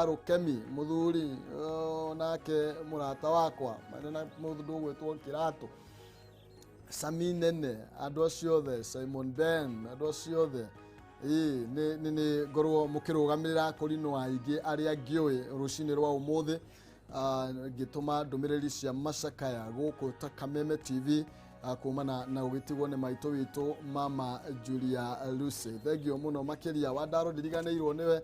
Rukemi muthuri nake murata wakwa marĩ na mũndũ ũgwĩtwo Kĩratũ Sami Nene, andũ acio othe, Simon Ben, andũ acio othe, ĩĩ nĩ ngorwo mũkĩrũgamĩrĩra kũrinũ aingĩ arĩa ngĩũĩ rũcinĩ rwa ũmũthĩ. Ngĩtũma ndũmĩrĩri cia macakaya gũkũ ta Kameme TV, kumana na gũgĩtigwo nĩ maitũ witũ Mama Julia Lucy. Thengio mũno makĩria. Wandaro, ndiriganĩirwo nĩwe.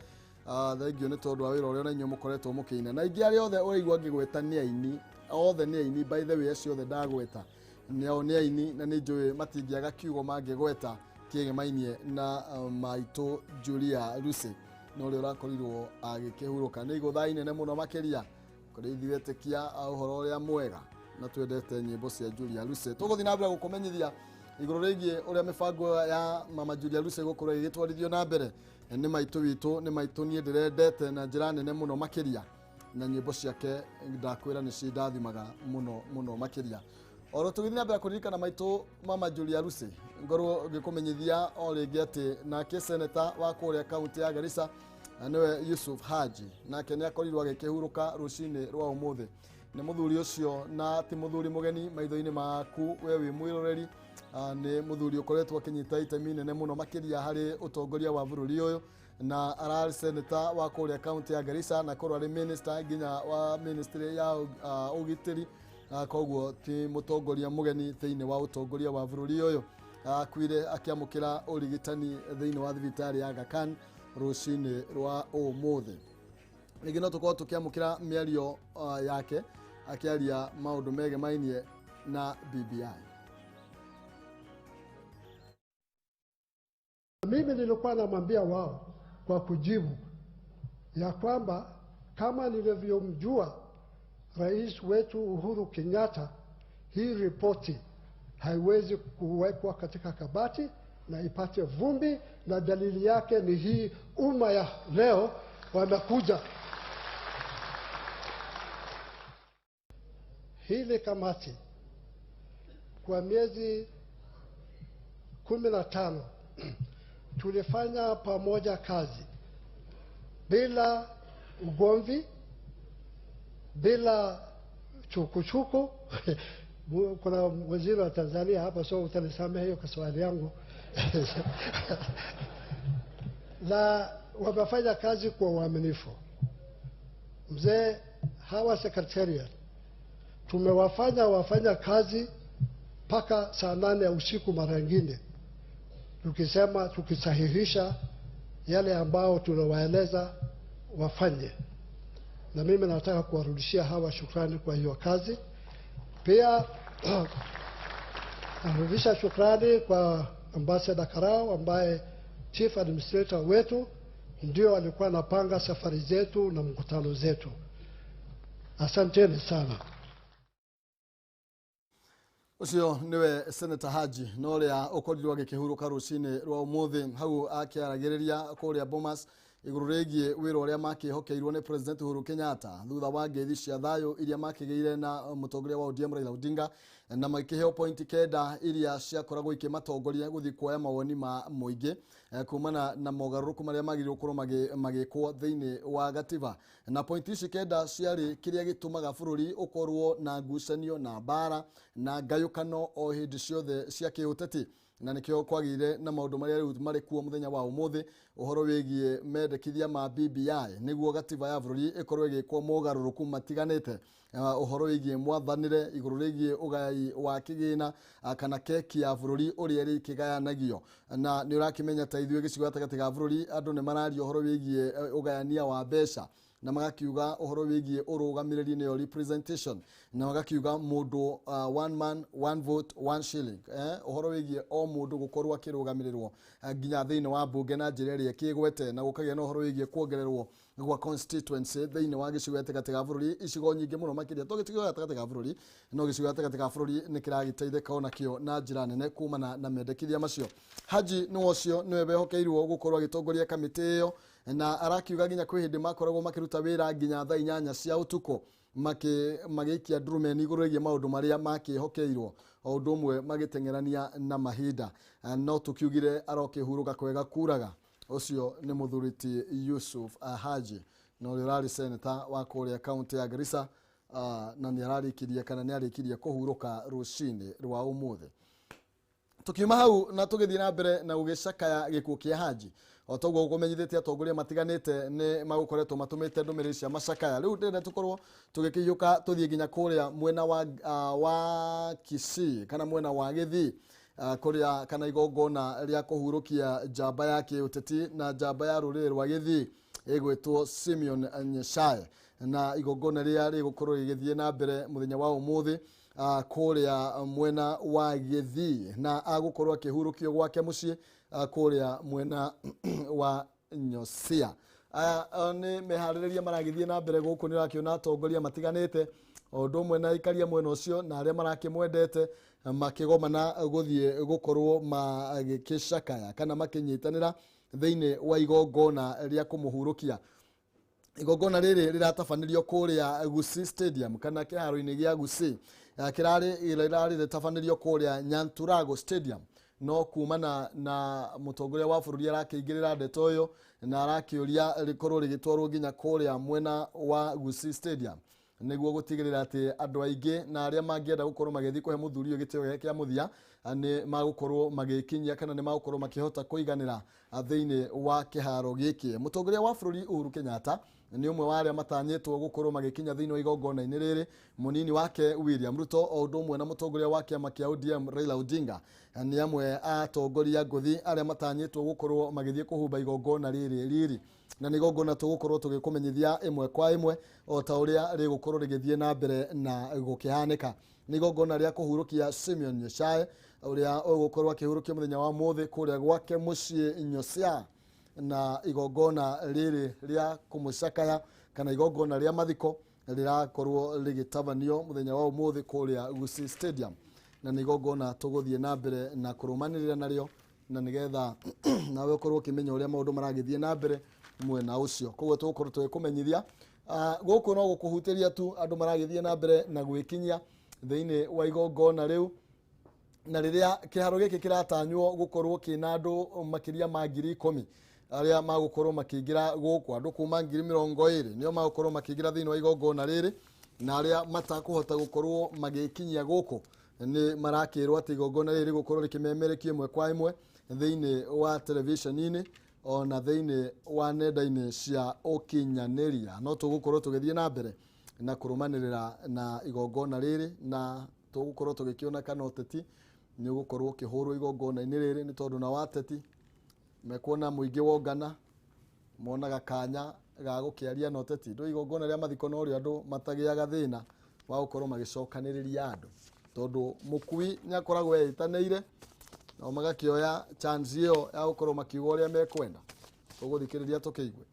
Thengio nĩ tondũ wa wĩra ũrĩa ona inyuĩ mũkoretwo mũkĩina, na ingĩ arĩa othe ũraigua ngĩgweta nĩ aini, othe nĩ aini. By the way, acio othe ndagweta nĩo nĩ aini, na nĩ njũĩ matingĩaga kiugo mangĩgweta kĩgemainie na maitũ Julia Lucy na ũrĩa ũrakorirwo agĩkĩhurũka. Nĩ igũtha inene mũno makĩria kũrĩ ithuĩ etĩkia a ũhoro ũrĩa mwega na twendete nyĩmbo cia Julia Lucy. Tũgũthiĩ na mbere gũkũmenyithia igũrũ rĩgiĩ ũrĩa mĩbango ya Mama Julia Lucy gũkorwo ĩgĩtwarithio na mbere. Nĩ maitũ witũ, nĩ maitũ niĩ ndĩrendete na njĩra nene mũno makĩria, na nyĩmbo ciake ndakwĩra nĩ cindathimaga mũno mũno makĩria. Oro tũgĩthiĩ na mbere kũririkana maitũ Mama Julia Lucy, ngorwo ngĩkũmenyithia o rĩngĩ atĩ nake seneta wa kũrĩa kaunti ya Garissa na nĩwe Yusuf Haji, nake nĩ akorirwo agĩkĩhurũka rũcinĩ rwa ũmũthĩ. Nĩ mũthuri ũcio, na ti mũthuri mũgeni maitho-inĩ maku we wĩ mwĩroreri. Nĩ mũthuri ũkoretwo akĩnyita itemi nene mũno makĩria harĩ ũtongoria wa bũrũri ũyũ, na ararĩ seneta wa kũrĩa kaunti ya Garissa, na korwo arĩ minister nginya wa ministry ya ũgitĩri. Koguo ti mũtongoria mũgeni thĩinĩ wa ũtongoria wa bũrũri ũyũ. Akuire akĩamũkĩra ũrigitani thĩinĩ wa thibitarĩ ya Aga Khan rũcinĩ rwa ũmũthĩ. Rĩngĩ no tũkorwo tũkĩamũkĩra mĩario yake akĩaria maũndũ megemainie na BBI. Mimi nilikuwa namwambia wao kwa kujibu ya kwamba kama nilivyomjua rais wetu Uhuru Kenyatta, hii ripoti haiwezi kuwekwa katika kabati na ipate vumbi, na dalili yake ni hii umma ya leo wamekuja. Hili kamati kwa miezi 15 tulifanya pamoja kazi bila ugomvi, bila chukuchuku. Kuna waziri wa Tanzania hapa, so utanisamehe hiyo kwa yangu. Na wamefanya kazi kwa uaminifu. Mzee, hawa secretariat tumewafanya wafanya kazi mpaka saa 8 ya usiku mara nyingine, tukisema tukisahihisha yale ambao tunawaeleza wafanye. Na mimi nataka kuwarudishia hawa shukrani kwa hiyo kazi. Pia narudisha shukrani kwa Ambassador Karao ambaye Chief Administrator wetu ndio alikuwa anapanga safari zetu na mkutano zetu. Asanteni sana. Ucio niwe Senator Haji na ũrĩa ũkorirwo agĩkĩhurũka rũcinĩ rwa ũmũthĩ, hau akĩaragĩrĩria kũrĩa Bomas igũrũ rĩgiĩ wĩra ũrĩa makĩhokeirwo nĩ President Uhuru Kenyatta thutha wa ngeithi cia thayũ iria makĩgĩire na mũtongoria wa ODM Raila Odinga, na magĩkĩheo pointi 9 iria ciakoragwo ikĩmatongoria gũthiĩ kuoya mawoni ma mũingĩ kumana na mogarũrũku marĩa magĩrĩirwo gũkorwo magĩkwo thĩinĩ wa gatiba. Na pointi ici 9 ciarĩ kĩrĩa gĩtũmaga bũrũri ũkorwo na ngucanio na mbara na ngayũkano o hĩndĩ ciothe cia kĩũteti, na nĩkĩo kwagĩire na maũndũ marĩa rĩu marĩ kuo mũthenya wa ũmũthĩ, ũhoro wĩgiĩ mendekithia ma BBI nĩguo gatiba ya bũrũri ĩkorwo ĩgĩkwo mogarũrũku matiganĩte, ũhoro wĩgiĩ mwathanĩre, igũrũ rĩgiĩ ũgai wa kĩgĩna, kana keki ya bũrũri ũrĩa ĩrĩ ĩkĩgayanagio. Na nĩ ũrakĩmenya ta ithuĩ gĩcigo gatagatĩ ga bũrũri andũ nĩ mararia ũhoro wĩgiĩ ũgayania wa mbeca, na magakiuga ũhoro wĩgiĩ ũrũgamĩrĩri nĩyo representation, na magakiuga mũndũ, one man one vote one shilling, ũhoro wĩgiĩ o mũndũ gũkorwo akĩrũgamĩrĩrwo nginya thĩinĩ wa mbunge na njĩra ĩrĩa ĩkĩgwete, na gũkagĩa na ũhoro wĩgiĩ kuongererwo gwa constituency thĩinĩ wa gĩcigo gatagatĩ ga bũrũri, icigo nyingĩ mũno makĩria to gĩcigo gatagatĩ ga bũrũri, no gĩcigo gatagatĩ ga bũrũri nĩ kĩragĩteithĩka onakĩo na njĩra nene kumana na mendekithia macio. Haji nĩ ũcio nĩwe wehokeirwo gũkorwo agĩtongoria kamĩtĩ ĩyo, na arakiuga nginya kwĩ hĩndĩ makoragwo makĩruta wĩra nginya thaa 8 cia ũtukũ magĩikia ndurumeni igũrũ rĩgiĩ maũndũ marĩa makĩhokeirwo, o ũndũ ũmwe magĩteng'erania na mahinda. No tũkiugire arokĩhurũka kwega kuraga. Ũcio nĩ mũthuri ti Yusuf Haji. Na ũrĩa ũrarĩ seneta wa kũrĩa kaunti ya Garissa, na nĩ ararĩkirie kana nĩ arĩkirie kũhurũka rũcinĩ rwa ũmũthĩ. Tukiuma hau na tũgĩthiĩ na mbere na gũgĩcakaya gĩkuũ kĩa Haji, o toguo gũmenyithĩtie atongoria matiganĩte nĩ magũkoretwo matũmĩte ndũmĩrĩri cia macakaya. Rĩu ndĩrenda tũkorwo tũgĩkĩhiũka tũthiĩ nginya kũrĩa mwena wa Kisii kana mwena wa Gĩthii, kũrĩa kana igongona rĩa kũhurũkia njamba ya kĩũteti na njamba ya rũrĩrĩ rwa Gĩthii ĩgwĩtwo Simeon Nyachae, na igongona rĩrĩa rĩgũkorwo rĩgĩthiĩ na mbere mũthenya wa ũmũthĩ kũrĩa mwena wa Gĩthii, na agũkorwo akĩhurũkio gwake mũciĩ kũrĩa mwena wa Nyosia. Aya nĩ meharĩrĩria maragĩthiĩ na mbere gũkũ, nĩ ũrakĩona atongoria matiganĩte o ũndũ ũmwe na aikaria mwena ũcio na arĩa marakĩmwendete makĩgomana gũthiĩ gũkorwo magĩkĩcakaya kana makĩnyitanĩra thĩinĩ wa igongona rĩa kũmũhurũkia. Igongona rĩrĩ rĩratabanĩrio kũrĩa Gusii Stadium kana kĩharo-inĩ gĩa Gusii. Kĩrarĩ rĩratabanĩrio kũrĩa Nyanturago Stadium, no kumana na mũtongoria wa bũrũri arakĩingĩrĩra ndeto ĩyo na arakĩũria rĩkorwo rĩgĩtwarwo nginya kũrĩa mwena wa Gusii Stadium nĩguo gũtigĩrĩra atĩ andũ aingĩ na arĩa mangĩenda gũkorwo magĩthiĩ kũhe mũthuri ũyũ gĩtĩo gĩake kĩa mũthia nĩ magũkorwo magĩkinyia kana nĩ magũkorwo makĩhota kũiganĩra thĩinĩ wa kĩharo gĩkĩ. Mũtongoria wa bũrũri Uhuru Kenyatta nĩ ũmwe wa arĩa matanyĩtwo gũkorwo magĩkinya thĩinĩ wa igongona-inĩ rĩrĩ, mũnini wake William Ruto o ũndũ ũmwe na mũtongoria wa kĩama kĩa ODM Raila Odinga nĩ amwe a atongoria ngũthi arĩa matanyĩtwo gũkorwo magĩthiĩ kũhumba igongona rĩrĩ riri, na nĩ igongona tũgũkorwo tũgĩkũmenyithia ĩmwe kwa ĩmwe o ta ũrĩa rĩgũkorwo rĩgĩthiĩ na mbere na gũkĩhanĩka. Nĩ igongona rĩa kũhurũkia Simeon Nyachae ũrĩa ũgũkorwo akĩhurũkio mũthenya wa mũthĩ kũrĩa gwake mũciĩ Nyosia, na igongona rĩrĩ rĩa kũmũcakaya kana igongona rĩa mathiko rĩrakorwo rĩgĩtabanio mũthenya wa ũmũthĩ kũrĩa Gusii Stadium, na nĩ igongona tũgũthiĩ na mbere na kũrũmanĩrĩra narĩo na nĩgetha nawe ũkorwo ũkĩmenya ũrĩa maũndũ maragĩthiĩ na mbere mwena ũcio. Koguo tũgũkorwo tũgĩkũmenyithia gũkũ no gũkũhutĩria tu andũ maragĩthiĩ na mbere na gwĩkinyia thĩinĩ wa igongona rĩu, na rĩrĩa kĩharo gĩkĩ kĩratanywo gũkorwo kĩna andũ makĩria ma 10,000 arĩa magũkorwo makĩingĩra gũkũ, andũ kuma 20,000 nĩo magũkorwo makĩingĩra thĩinĩ wa igongona rĩrĩ, na arĩa matakũhota gũkorwo magĩkinyia gũkũ nĩ marakĩrwo atĩ igongona rĩrĩ rĩgũkorwo rĩkĩmemerekio ĩmwe kwa ĩmwe thĩinĩ wa televisheni-inĩ ona thĩinĩ wa nenda-inĩ cia ũkinyanĩria. No tũgũkorwo tũgĩthiĩ na mbere na kũrũmanĩrĩra na igongona rĩrĩ, na tũgũkorwo tũgĩkĩona kana ũteti nĩ ũgũkorwo ũkĩhũrwo igongona-inĩ rĩrĩ, nĩ tondũ na wateti mekuona mũingĩ wongana monaga kanya ga gũkĩaria na ũteti. Ndũ igongona rĩa mathiko no rĩo andũ matagĩaga thĩna wa gũkorwo magĩcokanĩrĩria andũ, tondũ mũkui nĩ akoragwo eĩtanĩire nao magakĩoya chance ĩyo ya gũkorwo makiuga ũrĩa mekwenda. Tũgũthikĩrĩria tũkĩigue.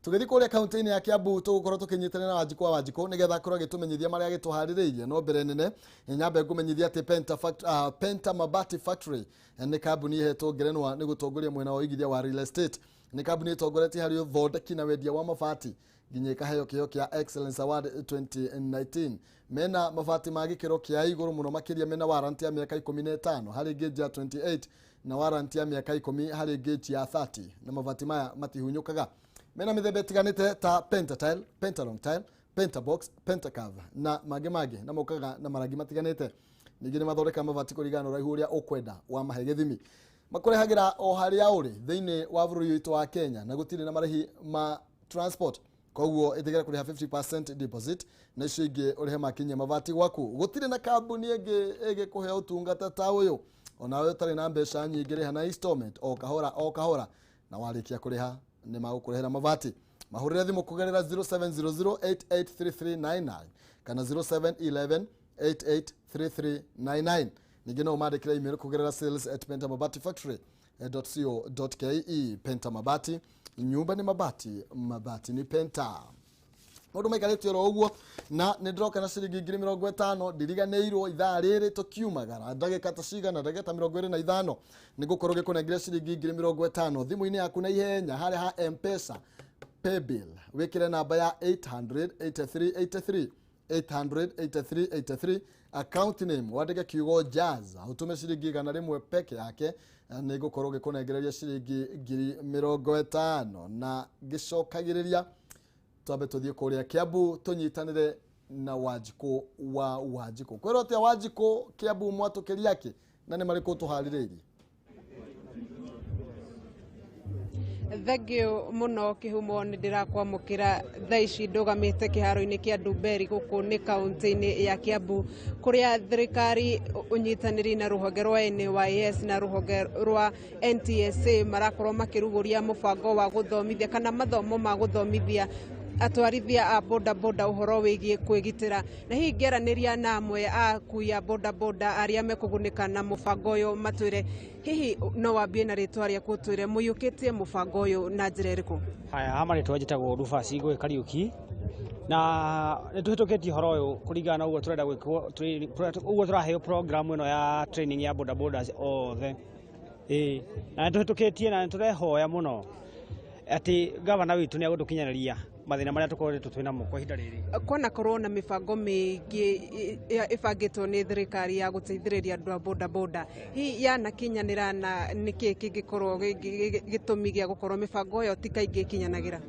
Tũgĩthiĩ kũrĩa kaunti-inĩ ya Kiambu tũgũkorwo tũkĩnyitanĩra na Wanjikũ wa Wanjikũ nĩgetha akorwo agĩtũmenyithia marĩa agĩtũharĩrĩirie. No mbere nene nyambe ngũmenyithia atĩ Penta Mabati Factory nĩ kambuni ĩhetwo ngerenwa nĩ gũtongoria mwena wa ũigithia wa real estate. Nĩ kambuni ĩtongoretie harĩ ũthondeki na wendia wa mabati nginya ĩkaheo kĩheo kĩa Excellence Award 2019. Mena mabati ma gĩkĩro kĩa igũrũ mũno makĩria, mena warranty ya mĩaka 15 harĩ gauge ya 28 na warranty ya mĩaka 10 harĩ gauge ya 30, na mabati maya matihunyũkaga. Mena mĩthemba ĩtiganĩte ta Pentatile, Pentalong Tile, Pentabox, Pentacave na mangĩ mangĩ, na mokaga na marangi matiganĩte. Ningĩ nĩ mathondekaga mabati kũringana na ũraihu ũrĩa ũkwenda wa mahe gĩthimi. Makũrehagĩra o harĩa ũrĩ thĩinĩ wa bũrũri witũ wa Kenya, na gũtirĩ na marĩhi ma transport. Koguo ĩtĩkĩra kũrĩha 50% deposit na icio ingĩ ũrĩhe makinyia mabati gwaku. Gũtirĩ na kambuni ĩngĩ ĩgĩkũhe ũtungata ta ũyũ. Onawe ũtarĩ na mbeca nyingĩ rĩha na installment o kahora o kahora, na warĩkia kũrĩha nĩ magũkũrehera mabati. Mahũrĩre thimũ kũgerera 0700883399 kana 0711883399. Ningĩ no ũmandĩkĩre email kũgerera sales@pentamabatifactory.co.ke. Penta Mabati, nyumba ni mabati, mabati ni Penta. Maũndũ maikarĩte oro ũguo, na nĩ ndĩroka na ciringi 50,000 ndiriganĩirwo ithaa rĩrĩ tũkiumagara ndagĩka ta cigana, ndagĩka ta 25 nĩ ngũkorwo ngĩkũnengera ciringi 50,000 thimũ-inĩ yaku na ihenya harĩa ha M-Pesa paybill, wĩkĩre namba ya 88383 88383 account name wandĩke kiugo Jazz, ũtũme ciringi 100 peke yake, Nĩ ngũkorwo ngĩkũnengereria ciringi 50,000 na ngĩcokagĩrĩria twambe tũthiĩ kũrĩa Kiambu tũnyitanĩre na Wanjikũ wa Wanjikũ. Kwĩrwo atĩa Wanjikũ Kiambu mwatũkĩria kĩ na nĩ marĩkũ tũharĩrĩirie? Thengiũ mũno Kĩhumo, nĩ ndĩrakwamũkĩra thaa ici ndũgamĩte kĩharo-inĩ kĩa Ndumberi gũkũ nĩ kaunti-inĩ ya Kiambu, kũrĩa thirikari ũnyitanĩri na rũhonge rwa NYS na rũhonge rwa NTSA marakorwo makĩrugũria mũbango wa gũthomithia kana mathomo ma gũthomithia atwarithia a bodaboda ũhoro wĩgiĩ kwĩgitĩra. Na hihi ngĩaranĩria na amwe a akui a bodaboda arĩa mekũgunĩka na mũbango ũyũ, matwĩre hihi no wambie na rĩtwa rĩaku ũtwĩre mũiyũkĩtie mũbango ũyũ na njĩra ĩrĩkũ? Haya, ha marĩtwa njĩtagwo Rufus Ngũgĩ Kariũki, na nĩ tũhĩtũkĩtie ũhoro ũyũ kũringana na ũguo tũrenda gwĩkwo, ũguo tũraheo program ĩno ya training ya bodabodas othe. Ĩĩ, na nĩ tũhĩtũkĩtie na nĩ tũrehoya mũno atĩ gavana witũ nĩ egũtũkinyanĩria mathĩna marĩa tũkoretwo twĩ namo kwa ihinda rĩrĩ. Kwanakorwo na mĩbango mĩingĩ ĩbangĩtwo nĩ thirikari ya gũteithĩrĩria andũ a bodaboda, hihi yanakinyanĩra na nĩkĩ kĩngĩkorwo gĩtũmi gĩa gũkorwo mĩbango ĩyo ti kaingĩ ĩkinyanagĩra?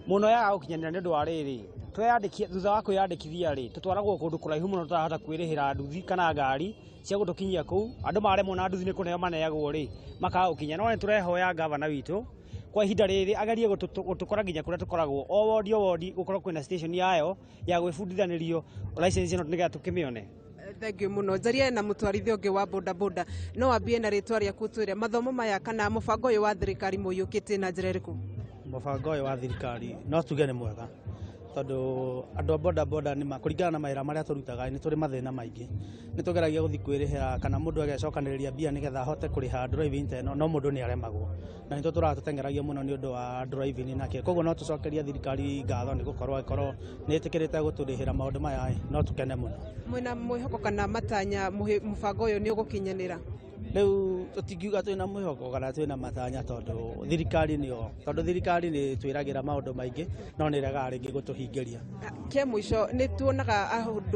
Mũno yaga gũkinyanĩra nĩ ũndũ wa rĩrĩ, tweyandĩkia, thutha wa kwĩyandĩkithia rĩ, tũtwaragwo kũndũ kũraihu mũno tũtarahota kwĩrĩhĩra nduthi kana ngari cia gũtũkinyia kũu. Andũ maremwo na nduthi nĩ kũneo maneagwo rĩ, makaga gũkinya. No nĩ tũrehoya gavana witũ kwa ihinda rĩrĩ agerie gũtũkora nginya kũrĩa tũkoragwo, o wodi o wodi gũkorwo kwĩna station yayo ya gwĩbundithanĩrio license ĩno nĩgetha tũkĩmĩone. Thengiũ mũno. Njarie na mũtwarithia ũngĩ wa bodaboda, no wambie na rĩtwa rĩaku ũtwĩre mathomo maya kana mũbango ũyũ wa thirikari mũiyũkĩtie na njĩra ĩrĩkũ? Mũbango ũyũ wa thirikari no tuge nĩ mwega, tondũ andũ a bodaboda nĩ kũringana na mawĩra marĩa tũrutaga nĩ tũrĩ mathĩna maingĩ. Nĩ tũgeragia gũthiĩ kwĩrĩhĩra kana mũndũ agecokanĩrĩria mbia nĩgetha ahote kũrĩha driving ta ĩno, no mũndũ nĩ aremagwo, na nĩtũ tũratũteng'eragia mũno nĩ ũndũ wa driving nake. Koguo no tũcokerie thirikari ngatho nĩ gũkorwo ĩkorwo nĩ ĩtĩkĩrĩte gũtũrĩhĩra maũndũ maya, no tũkene mũno. Mwĩna mwĩhoko kana matanya mũbango ũyũ nĩ ũgũkinyanĩra? Rĩu tũtingiuga twĩna mwĩhoko kana twĩna matanya, tondũ thirikari nĩyo, tondũ thirikari nĩ twĩragĩra maũndũ maingĩ no nĩ ĩregaga rĩngĩ gũtũhingĩria. Kĩa mũico, nĩ tuonaga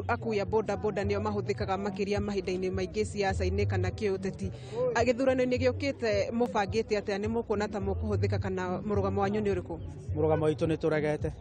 akui a bodaboda nĩo mahũthĩkaga makĩria mahinda-inĩ maingĩ siasa-inĩ kana kĩũteti. Gĩthurano-inĩ gĩũkĩte mũbangĩte atĩa? Nĩ mũkuona ta mũkũhũthĩka kana mũrũgamo wanyu nĩ ũrĩkũ? Mũrũgamo witũ nĩ tũregete,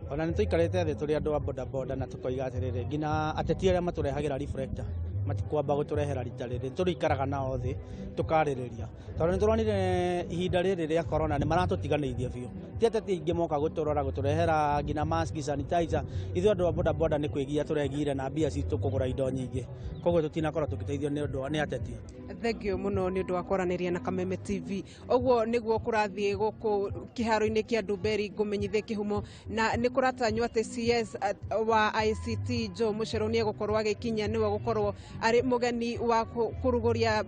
ona nĩ tũikarĩte thĩ tũrĩ andũ a bodaboda na tũkoiga atĩrĩrĩ, nginya ateti arĩa matũrehagĩra reflector matikwamba gũtũrehera rita rĩrĩ, tũrĩikaraga nao thĩ tũkarĩrĩria, tondũ nĩ tũronire ihinda rĩrĩ rĩa corona nĩ maratũtiganĩirie biũ. Ti ateti aingĩ moka gũtũrora, gũtũrehera nginya mask, sanitizer. Ithuĩ andũ a bodaboda nĩ kwĩgia tũregire na mbia citũ kũgũra indo nyingĩ, koguo tũtinakorwo tũgĩteithio nĩ ũndũ nĩ ateti. Thengiũ mũno nĩ ũndũ wa kwaranĩria na Kameme TV. Ũguo nĩguo kũrathiĩ gũkũ kĩharo-inĩ kĩa Ndumberi, ngũmenyithie Kĩhumo, na nĩ kũratanywo atĩ CS wa ICT Joe Mucheru nĩ egũkorwo agĩkinya, nĩwe gũkorwo arĩ mũgeni wa kũrugũria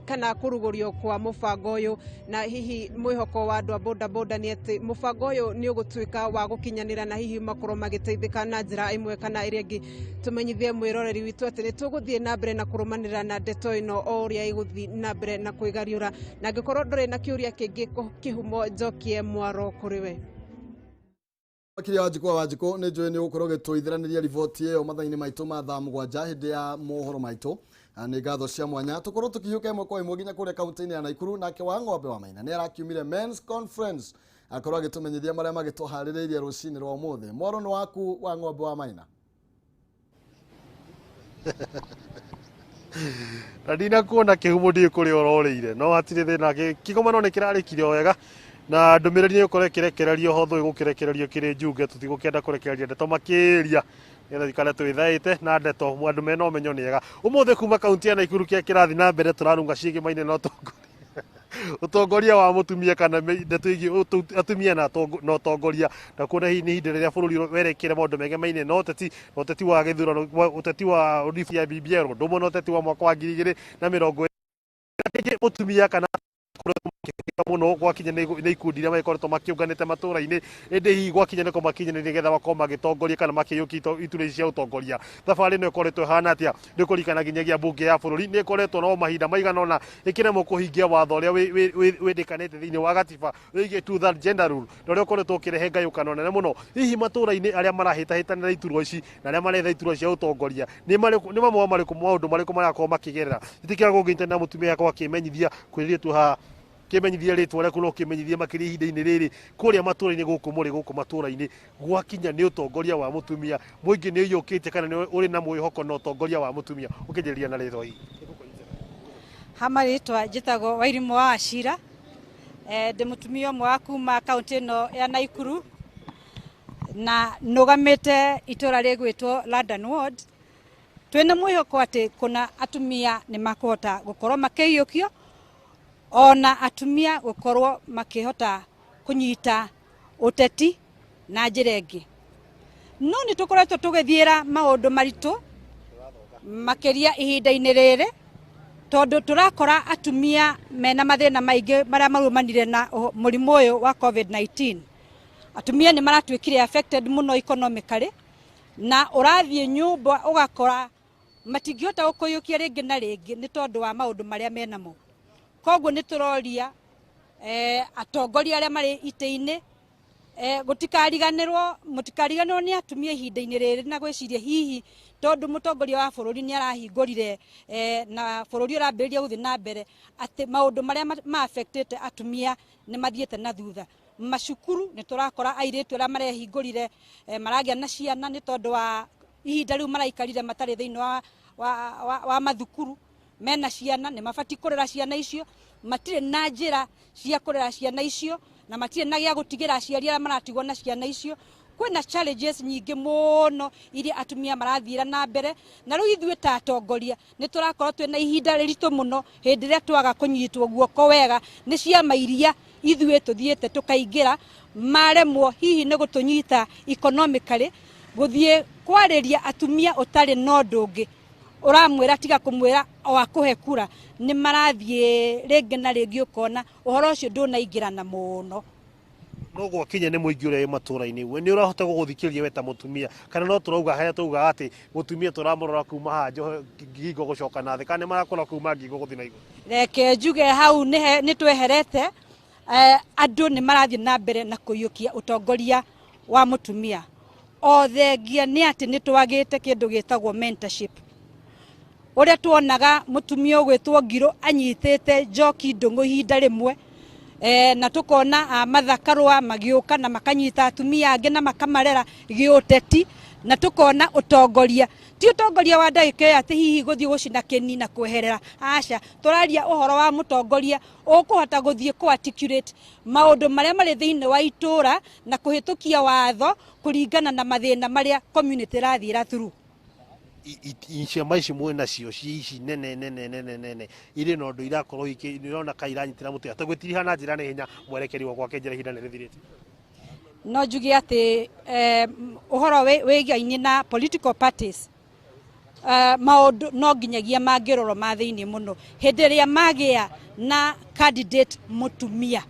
kana kũrugũrio kwa mũbango ũyũ. Na hihi mwĩhoko wa andũ a bodaboda nĩ atĩ mũbango ũyũ nĩ ũgũtuĩka wa gũkinyanĩra na hihi makorwo magĩteithĩka na njĩra ĩmwe kana ĩrĩa ĩngĩ. Tũmenyithie mwĩroreri witũ atĩ nĩ tũgũthiĩ na mbere na kũrũmanĩrĩra na ndeto ĩno o ũrĩa ĩgũthiĩ na mbere na kwĩgariũra, na angĩkorwo ndũrĩ na kĩũria kĩngĩ, Kĩhumo, njokie mwaro kũrĩ we. Makĩria Wanjikũ wa Wanjikũ, nĩ njũĩ nĩ ũgũkorwo ũgĩtũithĩranĩria riboti ĩyo mathaa-inĩ maitũ ma thaa 7 hĩndĩ ya mohoro maitũ. Na nĩ ngatho cia mwanya tũkorwo tũkĩhiũka ĩmwe kwa ĩmwe nginya kũrĩa kaunti-inĩ ya Naikuru, nake wa ng'ombe wa Maina nĩ arakiumire men's conference akorwo agĩtũmenyithia marĩa magĩtũharĩrĩirie rũcinĩ rwa ũmũthĩ. Mwaro nĩ waku, wa ng'ombe wa Maina. Na ndinakuona Kĩhumo, ndiũĩ kũrĩa ũrorĩire, no hatirĩ thĩna. Kĩgomano nĩ kĩrarĩkire o wega na ndũmĩrĩri nĩ ĩgũkorwo ĩkĩrekererio hotho, ĩgũkĩrekererio kĩrĩ njunge. Tũtigũkĩenda kũrekereria ndeto makĩria nĩgetha ikare twĩthaĩte na ndeto. Andũ mena ũmenyo nĩ ega. Ũmũthĩ kuma kaunti ya Naikuru kĩa kĩrathi na mbere, tũrarunga ciĩgĩmaine na ũtongoria wa mũtumia kana ndeto ĩgiĩ atumia na ũtongoria, na kuona hihi nĩ ihinda rĩrĩa bũrũri werekeire maũndũ megemaine na ũteti, na ũteti wa gĩthurano, ũteti wa ya BBL, ũndũ ũmwe na ũteti wa mwaka wa 2020 rĩngĩ mũtumia kana Mũno gwakinya nĩ ikundi iria magĩkoretwo makĩũnganĩte matũra-inĩ, ĩndĩ hihi gwakinya nĩ kũmakinya nĩgetha makorwo magĩtongoria kana makĩiyũkia iturwa ici cia ũtongoria, thabarĩ ĩno ĩkoretwo ĩhana atĩa? Nĩ kũririkana nginyagia mbunge ya bũrũri nĩ ĩkoretwo no mahinda maigana ũna ĩkĩremwo kũhingia watho ũrĩa wĩndĩkanĩte thĩinĩ wa gatiba wĩgiĩ two third gender rule, na ũrĩa ũkoretwo ũkĩrehe ngayũkano nene mũno. Hihi matũra-inĩ arĩa marahĩtahĩtanĩra iturwa ici na arĩa maretha iturwa cia ũtongoria, nĩ mamwe marĩkũ, maũndũ marĩkũ marakorwo makĩgerera? Itikia gũngĩnyita na mũtumia yakwa akĩmenyithia kwĩrĩtwo haha, kĩmenyithia rĩtwa rĩaku no kĩmenyithie makĩria ihinda-inĩ rĩrĩ kũrĩa matũra-inĩ gũkũ mũrĩ gũkũ matũra-inĩ gwakinya nĩ ũtongoria wa mũtumia, mũingĩ nĩ ũiyũkĩtie kana nĩ ũrĩ na mwĩhoko na ũtongoria wa mũtumia? Ũkĩnjĩrĩria na rĩtwa hihi. Ha marĩtwa njĩtagwo Wairimũ wa Wachira, ndĩ mũtumia ũmwe wa kuma kaũntĩ ĩno ya Naikuru na nũgamĩte itũra rĩgwĩtwo London Ward. Twĩna mwĩhoko atĩ kũna atumia nĩ makũhota gũkorwo makĩiyũkio, ona atumia gũkorwo makĩhota kũnyita ũteti na njĩra ĩngĩ. No nĩ tũkoretwo tũgĩthiĩra maũndũ maritũ makĩria ihinda-inĩ rĩrĩ, tondũ tũrakora atumia mena mathĩna maingĩ marĩa marumanire na mũrimũ ũyũ wa COVID-19. Atumia nĩ maratuĩkire affected mũno economically, na ũrathiĩ nyũmba ũgakora matingĩhota gũkũiyũkia rĩngĩ na rĩngĩ nĩ tondũ wa maũndũ marĩa menamo. Koguo nĩ tũroria atongoria arĩa marĩ itĩ-inĩ, gũtikariganĩrwo, mũtikariganĩrwo nĩ atumia ihinda-inĩ rĩrĩ, na gwĩciria hihi tondũ mũtongoria wa bũrũri nĩ arahingũrire na bũrũri ũrambĩrĩria gũthiĩ na mbere, atĩ maũndũ marĩa ma affectĩte atumia nĩ mathiĩte na thutha. Macukuru nĩ tũrakora airĩtu arĩa marehingũrire maragĩa na ciana nĩ tondũ wa ihinda rĩu maraikarire matarĩ thĩinĩ wa mathukuru, mena ciana nĩ mabatiĩ kũrera ciana icio, matirĩ na njĩra cia kũrera ciana icio, na matirĩ na gĩa gũtigĩra aciari arĩa maratigwo na ciana icio. Kwĩna challenges nyingĩ mũno iria atumia marathiĩra na mbere, na rĩu ithuĩ ta atongoria nĩ tũrakorwo twĩna ihinda rĩritũ mũno hĩndĩ ĩrĩa twaga kũnyitwo guoko wega nĩ ciama iria ithuĩ tũthiĩte tũkaingĩra, maremwo hihi nĩ gũtũnyita economically, gũthiĩ kwarĩria atumia ũtarĩ na ũndũ ũngĩ ũramwĩra tiga kũmwĩra o akũhe kura, nĩ marathiĩ rĩngĩ na rĩngĩ ũkona ũhoro ũcio ndũnaingĩrana mũno. No gwakinya nĩ mũingĩ ũrĩa wĩ matũra-inĩ, we nĩ ũrahota gũgũthikĩrĩria we ta mũtumia, kana no tũrauga harĩa tũrauga atĩ mũtumia tũramũrora kuma haha ngingo gũcoka na thĩ, kana nĩ marakũra kuma ngingo gũthiĩ na igũrũ? Reke njuge hau nĩ tweherete, andũ nĩ marathiĩ na mbere na kũiyũkia ũtongoria wa mũtumia. O thengia nĩ atĩ nĩ twagĩte kĩndũ gĩtagwo mentorship. Ũrĩa tuonaga mũtumia ũgwĩtwo Ngirũ anyitĩte Njoki Ndũng'ũ ihinda rĩmwe, na tũkona Martha Karũa magĩũka na makanyita atumia angĩ na makamarera gĩũteti, na tũkona ũtongoria ti ũtongoria wa ndagĩka ĩyo atĩ hihi gũthiĩ gũcina kĩni na kweherera, aca, tũraria ũhoro wa mũtongoria ũkũhota gũthiĩ kũ articulate maũndũ marĩa marĩ thĩinĩ wa itũra na kũhĩtũkia watho kũringana na mathĩna marĩa community ĩrathiĩra through. Ciama ici mwĩ nacio ci ici nene nene nene nene irĩ na ũndũ irakorwo irona ka iranyitĩra mũtĩ atĩ gwĩtiriha na njĩra na ihenya mwerekeri wa gwake njĩra ihinda nĩ rĩthirĩte? No njuge atĩ ũhoro wĩgiaine na political parties, maũndũ no nginyagia mangĩrorwo ma thĩinĩ mũno hĩndĩ ĩrĩa magĩa na candidate mũtumia.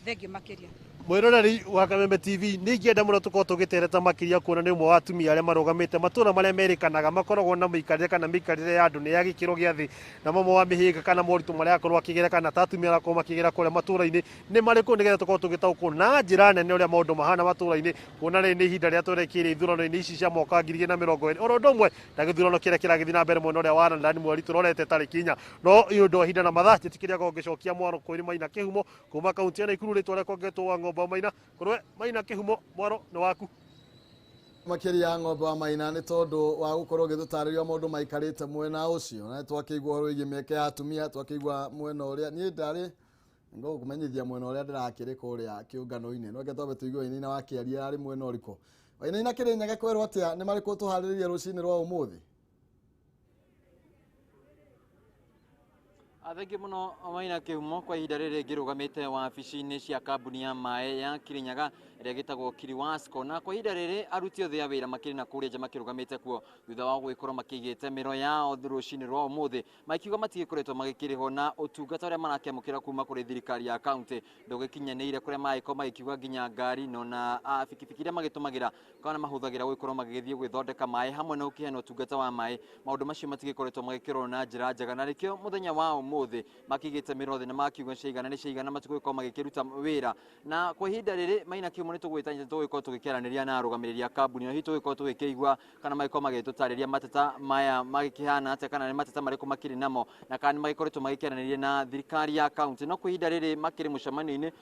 Thengiũ makĩria. Mwĩroreri wa Kameme TV, nĩ ingĩenda mũno tũkorwo tũgĩtereta makĩria kuona nĩ ũmwe wa atumia arĩa marũgamĩte matũra marĩa merĩkanaga makoragwo na mĩikarĩre kana mĩikarĩre ya andũ nĩ ya gĩkĩro gĩa thĩ, na mamwe wa mĩhĩnga kana moritũ marĩa akorwo akĩgera kana ta atumia arakorwo makĩgera kũrĩa matũra-inĩ nĩ marĩkũ, nĩgetha tũkorwo tũgĩtaũkwo na njĩra nene ũrĩa maũndũ mahana matũra-inĩ, kuona rĩrĩ nĩ ihinda rĩrĩa twerekeire ithurano-inĩ ici cia mwaka wa 2020, oro ũndũ ũmwe na gĩthurano kĩrĩa kĩragĩthiĩ na mbere mwena ũrĩa wa London mweri tũrorete tarĩki 4. No nĩ ũndũ wa ihinda na mathaa, njĩtĩkĩria ngorwo ngĩcokia mwaro kwĩ Maina Kĩhumo kuma kaunti ya Naikuru, rĩtwa rĩakwa ngetwo wa Ng'ombe wa Maina. Kũrwe Maina Kĩhumo, mwaro nĩ waku. Makĩria Ng'ombe wa Maina nĩ tondũ wa gũkorwo ũgĩtũtarĩria maũndũ maikarĩte mwena ũcio, na twakĩigua ũhoro wĩgiĩ mĩeke ya atumia, twakĩigua mwena ũrĩa niĩ ndarĩ ngũkũmenyithia mwena ũrĩa ndĩrakĩrĩ kũrĩa kĩũngano-inĩ. No reke twambe tũigue Wainaina wakĩaria arĩ mwena ũrĩkũ. Wainaina, Kĩrĩnyaga kwĩrwo atĩa, nĩ marĩkũ tũharĩrĩirie rũcinĩ rwa ũmũthĩ? Thengiũ mũno Maina Kĩhumo. Kwa ihinda rĩrĩ ngĩrũgamĩte wabici-inĩ cia kambuni ya maĩ ya Kirinyaga, Ĩrĩa ĩgĩtagwo Kiriwasco. Na kwa ihinda rĩrĩ aruti othe a wĩra makĩrĩ na kũrĩa nja makĩrũgamĩte kuo thutha wa gũgĩkorwo makĩigĩte mĩro yao rũcinĩ rwa ũmũthĩ, makiuga matigĩkoretwo magĩkĩrĩhwo na ũtungata ũrĩa marakĩamũkĩra kuma kũrĩ thirikari ya kaunti ndũgĩkinyanĩire, kũrĩa magĩkorwo magĩkiuga nginya ngari nona bikibiki iria magĩtũmagĩra kana mahũthagĩra gũgĩkorwo magĩgĩthiĩ gwĩthondeka maĩ hamwe na gũkĩheana ũtungata wa maĩ, maũndũ macio matigĩkoretwo magĩkĩrwo na njĩra njega, na nĩkĩo mũthenya wa ũmũthĩ makĩigĩte mĩro thĩ na makiuga ciaigana nĩ ciaigana matigũgĩkorwo magĩkĩruta wĩra. Na kwa ihinda rĩrĩ Maina Kĩhumo nĩ tũgwĩtanyĩte tũgĩkorwo tũgĩkĩaranĩria na arũgamĩrĩri a kambuni ĩno, hihi tũgĩkorwo tũgĩkĩigua kana magĩkorwo magĩtũtarĩria mateta maya magĩkĩhana atĩa, kana nĩ mateta marĩkũ makĩrĩ namo, na kana nĩ magĩkoretwo magĩkĩaranĩria na thirikari ya kaunti. No kwa ihinda rĩrĩ makĩrĩ mũcemanio-inĩ,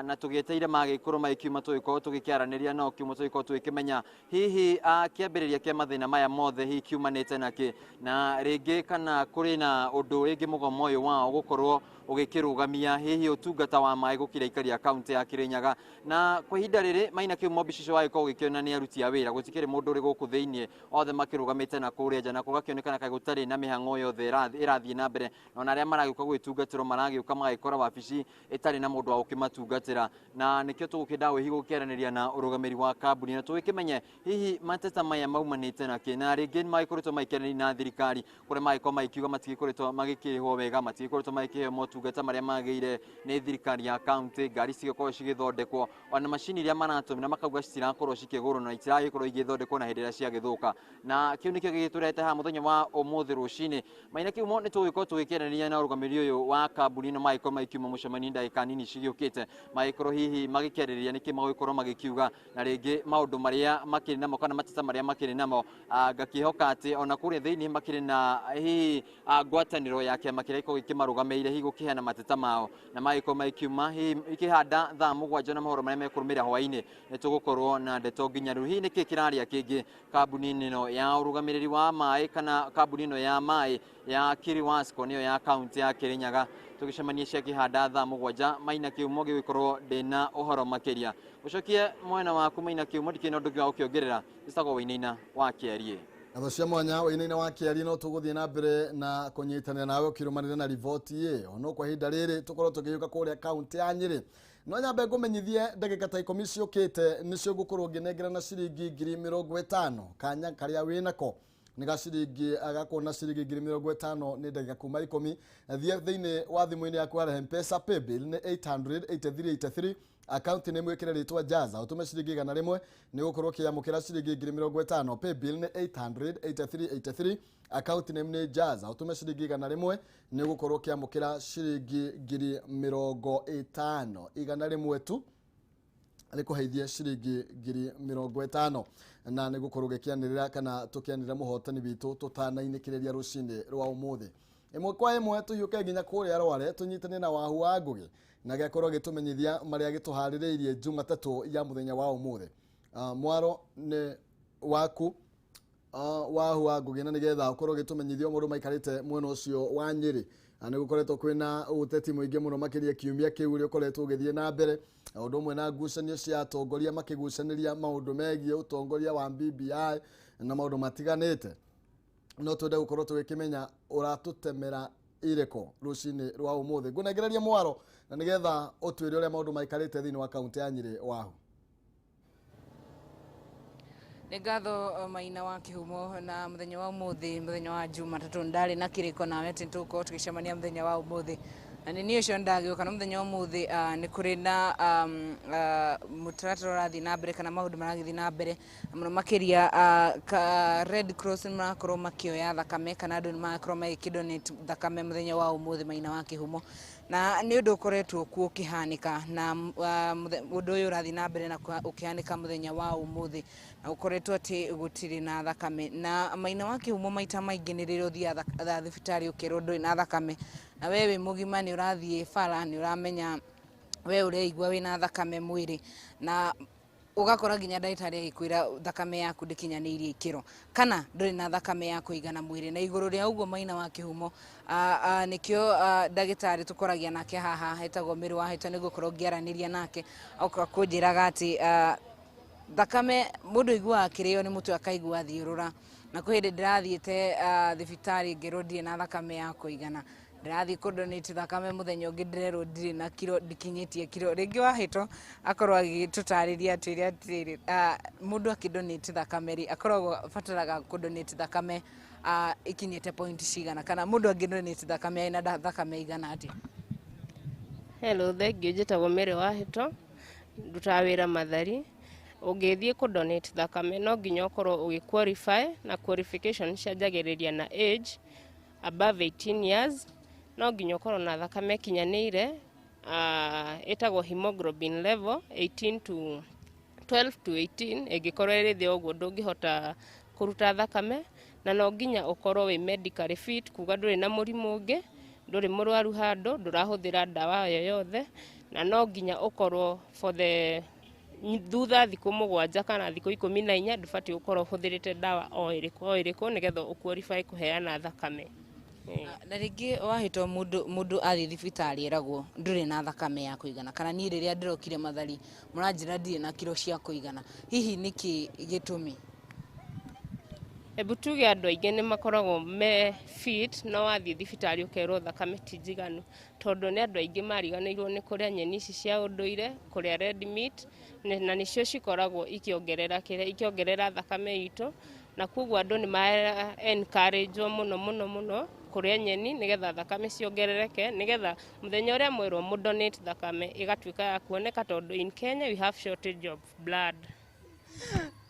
na tũgĩeteire magĩkorwo magĩkiuma tũgĩkorwo tũgĩkĩaranĩria nao kiumo tũgĩkorwo tũgĩkĩmenya hihi kĩambĩrĩria kĩa mathĩna maya mothe hihi kiumanĩte nakĩ, na rĩngĩ kana kũrĩ na ũndũ rĩngĩ mũgomo ũyũ wao gũkorwo ũgĩkĩrũgamia hihi ũtungata wa maĩ gũkĩra aikari a kaunti ya Kirinyaga. Na kwa ihinda rĩrĩ Maina Kĩhumo mbica icio wagĩkorwo ũgĩkĩona nĩ aruti a wĩra, gũtikĩrĩ mũndũ ũrĩ gũkũ thĩinĩ, othe makĩrũgamĩte na kũrĩa nja, na gũgakĩonekana kaĩ gũtarĩ na mĩhang'o yothe ĩrathiĩ na mbere, na ona arĩa maragĩũka gwĩtungatĩrwo maragĩũka magagĩkora wabici ĩtarĩ na mũndũ wa gũkĩmatungatĩra. Na nĩkĩo tũgũkĩenda hihi gũkĩaranĩria na ũrũgamĩri wa kambuni na tũgĩkĩmenye hihi mateta maya maumanĩte nakĩ, na rĩngĩ nĩ magĩkoretwo magĩkĩaranĩria na thirikari kũrĩa magĩkorwo magĩkiuga matigĩkoretwo magĩkĩrĩhwo wega, matigĩkoretwo magĩkĩheo motungata marĩa magĩrĩire nĩ thirikari ya kaunti, ngari cigĩkorwo cigĩthondekwo, ona macini iria maratũmĩra makauga citirakorwo cikĩgũrwo na itiragĩkorwo igĩthondekwo na hĩndĩ ĩrĩa ciagĩthũka. Na kĩu nĩkĩo gĩgĩtũrehete haha mũthenya wa ũmũthĩ rũcinĩ. Maina Kĩhumo nĩ tũgũgĩkorwo tũgĩkĩaranĩria na ũrũgamĩrĩri ũyũ wa kambuni ĩno magĩkorwo magĩkiuma mũcemanio ndagĩka nini cigĩũkĩte, magĩkorwo hihi magĩkĩarĩrĩria nĩkĩ magũgĩkorwo magĩkiuga, na rĩngĩ maũndũ marĩa makĩrĩ namo kana mateta marĩa makĩrĩ namo. Ngakĩhoka atĩ ona kũrĩa thĩinĩ makĩrĩ na hihi ngwatanĩro ya kĩama kĩrĩa gĩkoragwo gĩkĩmarũgamĩrĩire hihi gũkĩheana mateta mao, na magĩkorwo magĩkiuma hihi ikĩhanda thaa 7 na mohoro marĩa mekũrũmĩrĩra hwaĩ-inĩ nĩ tũgũkorwo na ndeto nginyanĩru hihi nĩkĩ kĩrarĩa kĩngĩ kambuni-inĩ ĩno ya ũrũgamĩrĩri wa maĩ kana kambuni ĩno ya maĩ ya Kiriwasco nĩyo ya kaunti ya Kirinyaga. Tũgĩcemania cia kĩhanda thaa 7 Maina Kĩhumo gĩgũkorwo ndĩna ũhoro makĩria. Ũcokie mwena waku Maina Kĩhumo, ndikĩrĩ na ũndũ ũngĩ wa gũkĩongerera. Njĩtagwo Wainaina wa Kĩarie. Ngatho cia mwanya Wainaina wa Kĩarie, no tũgũthiĩ na mbere na kũnyitanĩra nawe ũkĩrũmanĩra na riboti ĩyo. No kwa ihinda rĩrĩ tũkorwo tũkĩhiũka kũrĩa kaunti ya Nyĩrĩ. No nyambe ngũmenyithie ndagĩka ta 10 ciũkĩte nĩcio ngũkorwo ngĩnengerana ciringi 50,000 kanya karĩa wĩnako nĩ ga ciringi agakuona ciringi 50,000 nĩ ndagĩka kuma 10. Thiĩ thĩinĩ wa thimũ-inĩ yaku harĩa M-Pesa paybill nĩ 800 8383, account nĩ mwĩkĩre rĩtwa Jaza, ũtũme ciringi 100 nĩ ũgũkorwo ũkĩamũkĩra ciringi 50,000. Paybill nĩ 800 8383, account name nĩ Jaza, ũtũme ciringi 100 nĩ ũgũkorwo ũkĩamũkĩra ciringi 50,000. 100 tu rĩkũheithie ciringi 50,000, na nĩ gũkorwo gĩkĩanĩrĩra kana tũkĩanĩrĩra mũhotani witũ tũtanainĩkĩrĩria rũcinĩ rwa ũmũthĩ. Ĩmwe kwa ĩmwe tũhiũke nginya kũrĩa Rware tũnyitane na Wahu wa Ngũgĩ na gĩakorwo gĩtũmenyithia marĩa gĩtũharĩrĩirie Jumatatũ ya mũthenya wa ũmũthĩ. Mwaro nĩ waku, Wahu wa Ngũgĩ, na nĩgetha ũkorwo ũgĩtũmenyithia mũndũ maikarĩte mwena ũcio wa Nyĩrĩ. Nĩ gũkoretwo kwĩna ũteti mũingĩ mũno makĩria kiumia kĩu ũrĩa ũkoretwo ũgĩthiĩ na mbere, ũndũ ũmwe na ngucanio cia atongoria makĩgucanĩria maũndũ megiĩ ũtongoria wa BBI na maũndũ matiganĩte. No twende gũkorwo tũgĩkĩmenya ũratũtemera irĩkũ rũcinĩ rwa ũmũthĩ. Ngũnengereria mwaro na nĩgetha ũtwĩre ũrĩa maũndũ maikarĩte thĩinĩ wa kaunti ya Nyĩrĩ. Wahu. Nĩ ngatho Maina wa Kĩhumo. Na mũthenya wa ũmũthĩ, mũthenya wa Jumatatũ, ndarĩ na kĩrĩko nawe atĩ nĩtũgũkorwo tũgĩcemania mũthenya wa ũmũthĩ, na nĩ niĩ ũcio ndagĩũka. Na mũthenya wa ũmũthĩ nĩ kũrĩ na mũtaratara ũrathiĩ na mbere kana maũndũ maragĩthiĩ na mbere mũno makĩria, ka Red Cross nĩ marakorwo makĩoya thakame kana andũ nĩ marakorwo magĩkĩdonate thakame mũthenya wa ũmũthĩ, Maina wa Kĩhumo, na nĩ ũndũ ũkoretwo kuo ũkĩhanĩka, na ũndũ ũyũ ũrathiĩ na mbere na ũkĩhanĩka mũthenya wa ũmũthĩ, na ũkoretwo atĩ gũtirĩ na thakame. Na Maina wa Kĩhumo, maita maingĩ nĩ rĩrĩa ũthiaga thibitarĩ ũkerwo ndũrĩ na thakame, na we wĩ mũgima nĩ ũrathiĩ bara, nĩ ũramenya we ũreigua wĩna thakame mwĩrĩ, na ũgakora nginya ndagĩtarĩ agĩkwĩra thakame yaku ndĩkinyanĩirie ikĩro kana ndũrĩ na thakame ya kũigana mwĩrĩ. Na igũrũ rĩa ũguo, Maina wa Kĩhumo, nĩkĩo ndagĩtarĩ tũkoragia nake haha etagwo Mĩrũ wa Hĩto, nĩgũkorwo ngĩaranĩria nake oka kũnjĩraga atĩ thakame mũndũ aiguaga akĩrĩo nĩ mũtwe akaigua thiũrũra. Na kwĩ hĩndĩ ndĩrathiĩte thibitarĩ ngĩrwo ndirĩ na thakame ya kũigana. Ndĩrathiĩ kũdonate thakame mũthenya ũngĩ, ndĩrerwo ndirĩ na kiro, ndikinyĩtie kiro. Rĩngĩ wahĩto akorwo agĩtũtarĩria atwĩre atĩrĩrĩ, mũndũ akĩdonate thakame rĩ, akoragwo abataraga kũdonate thakame ikinyĩte point cigana, kana mũndũ angĩdonate thakame ena thakame igana atĩa? Hello, thengiũ. Njĩtagwo Mary Wahĩto, ndutaga wĩra Mathari. Ũngĩthiĩ kũ donate thakame no nginya ũkorwo ũgĩ qualify, na qualification cianjagĩrĩria na age above 18 years. No nginya ũkorwo na thakame ĩkinyanĩire, ĩtagwo hemoglobin level 18 to 12 to 18. Ĩngĩkorwo ĩrĩ thĩ ũguo, ndũngĩhota kũruta thakame. Na no nginya ũkorwo wĩ medically fit, kuga ndũrĩ na mũrimũ ũngĩ, ndũrĩ mũrwaru handũ, ndũrahũthĩra ndawa yoyothe. Na no nginya ũkorwo for the thutha thikũ 7 kana thikũ 14 ndũbatiĩ gũkorwo ũhũthĩrĩte ndawa o ĩrĩkũ o ĩrĩkũ, nĩgetha ũqualify kũheana thakame. Na rĩngĩ wahĩtwo, mũndũ athiĩ thibitarĩ eragwo ndũrĩ na thakame ya kũigana, kana niĩ rĩrĩa ndĩrokire Mathari mũranjĩra ndirĩ na kiro cia kũigana, hihi nĩkĩ gĩtũmi? Ebu tuge andũ aingĩ nĩ makoragwo me fit, no wathiĩ thibitarĩ ũkerwo thakame ti njiganu, tondũ nĩ andũ aingĩ mariganĩirwo nĩ kũrĩa nyeni ici cia ũndũire, kũrĩa red meat, na nĩcio cikoragwo ikĩongerera kĩrĩa, ikĩongerera thakame itũ. Na koguo andũ nĩ ma encourage mũno mũno mũno kũrĩa nyeni, nĩgetha thakame ciongerereke, nĩgetha mũthenya ũrĩa mwerwo mũ donate thakame ĩgatuĩka ya kuoneka, tondũ in Kenya we have shortage of blood.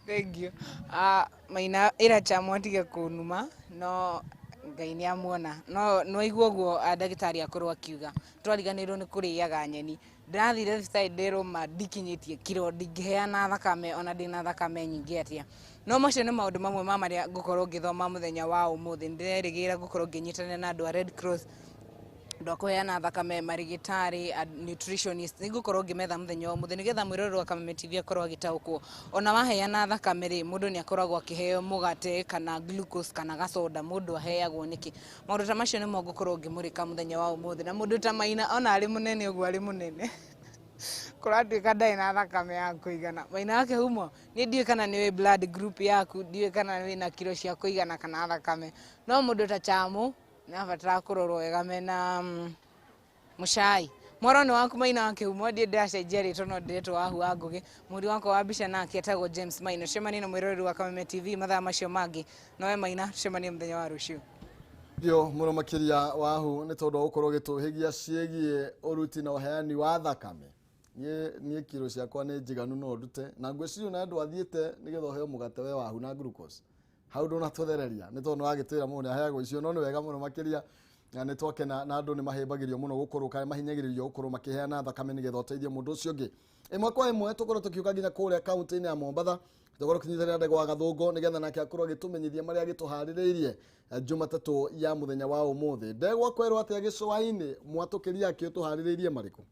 Thank you. Maina ĩra Chamo atige kũnuma, no Ngai nĩ amuona. No nĩwaigua ũguo ndagĩtarĩ akorwo akiuga twariganĩirwo nĩ kũrĩaga nyeni. Ndĩrathire thibitarĩ ndĩrwo ma ndikinyĩtie kiro, ndingĩheana thakame ona ndĩna thakame nyingĩ atĩa. No macio nĩ maũndũ mamwe ma marĩa ngũkorwo ngĩthoma mũthenya wa ũmũthĩ. Ndĩrerĩgĩrĩra gũkorwo ngĩnyitanĩra na andũ a Red Cross, andũ a kũheana thakame, marĩgĩtarĩ, nutritionist. Nĩ ngũkorwo ngĩmetha mũthenya wa ũmũthĩ, nĩgetha mwĩroreri wa Kameme TV akorwo agĩtaũkwo. Ona waheana thakame rĩ, mũndũ nĩ akoragwo akĩheo mũgate kana glucose kana gacoda, mũndũ aheagwo nĩkĩ? Maũndũ ta macio nĩmo ngũkorwo ngĩmũrĩka mũthenya wa ũmũthĩ. Na mũndũ ta Maina, ona arĩ mũnene ũguo arĩ mũnene, kũratuĩka ndarĩ na thakame ya kũigana. Maina wake humo, niĩ ndiũĩ kana nĩ ũĩ blood group yaku, ndiũĩ kana wĩna kiro cia kũigana kana thakame, no mũndũ ta Chamo nĩ abatara kũrorwo wega mena mũcai mworo nĩ waku. Maina wa Kĩhumo, ndiĩ ndĩracenjia rĩtwa, no ndĩretwo Wahu wa Ngũgĩ. Mũhũri wakwa wa mbica nake etagwo James Maina. Cemanie na mwĩroreri wa Kameme TV mathaa macio mangĩ. Nowe Maina, tucemanie mũthenya wa rũciũ. Ndio mũno makĩria, Wahu, nĩ tondũ wa gũkorwo ũgĩtũhĩgia ciĩgiĩ ũruti na ũheani wa thakame. Niĩ kiro ciakwa nĩ njiganu, no ndute, na ngwĩciria ona andũ athiĩte nĩgetha ũheo mũgate we Wahu na glucose hau ndũnatũthereria, nĩ tondũ nĩwagĩtwĩra mũndũ nĩ aheagwo icio. No nĩ wega mũno makĩria, na nĩ twakena na andũ nĩ mahĩmbagĩrio mũno gũkorwo kana mahinyagĩrĩrio gũkorwo makĩheana thakame nĩgetha ũteithie mũndũ ũcio ũngĩ. Ĩmwe kwa ĩmwe tũkorwo tũkiũka nginya kũrĩa kaunti-inĩ ya Mombatha, tũkorwo tũkĩnyitanĩra ndegwa Gathũngũ, nĩgetha nake akorwo agĩtũmenyithia marĩa agĩtũharĩrĩirie Jumatatũ ya mũthenya wa ũmũthĩ. Ndegwa, kwerwo atĩa gĩcũa-inĩ? Mwatũkĩria akĩ ũtũharĩrĩirie marĩkũ?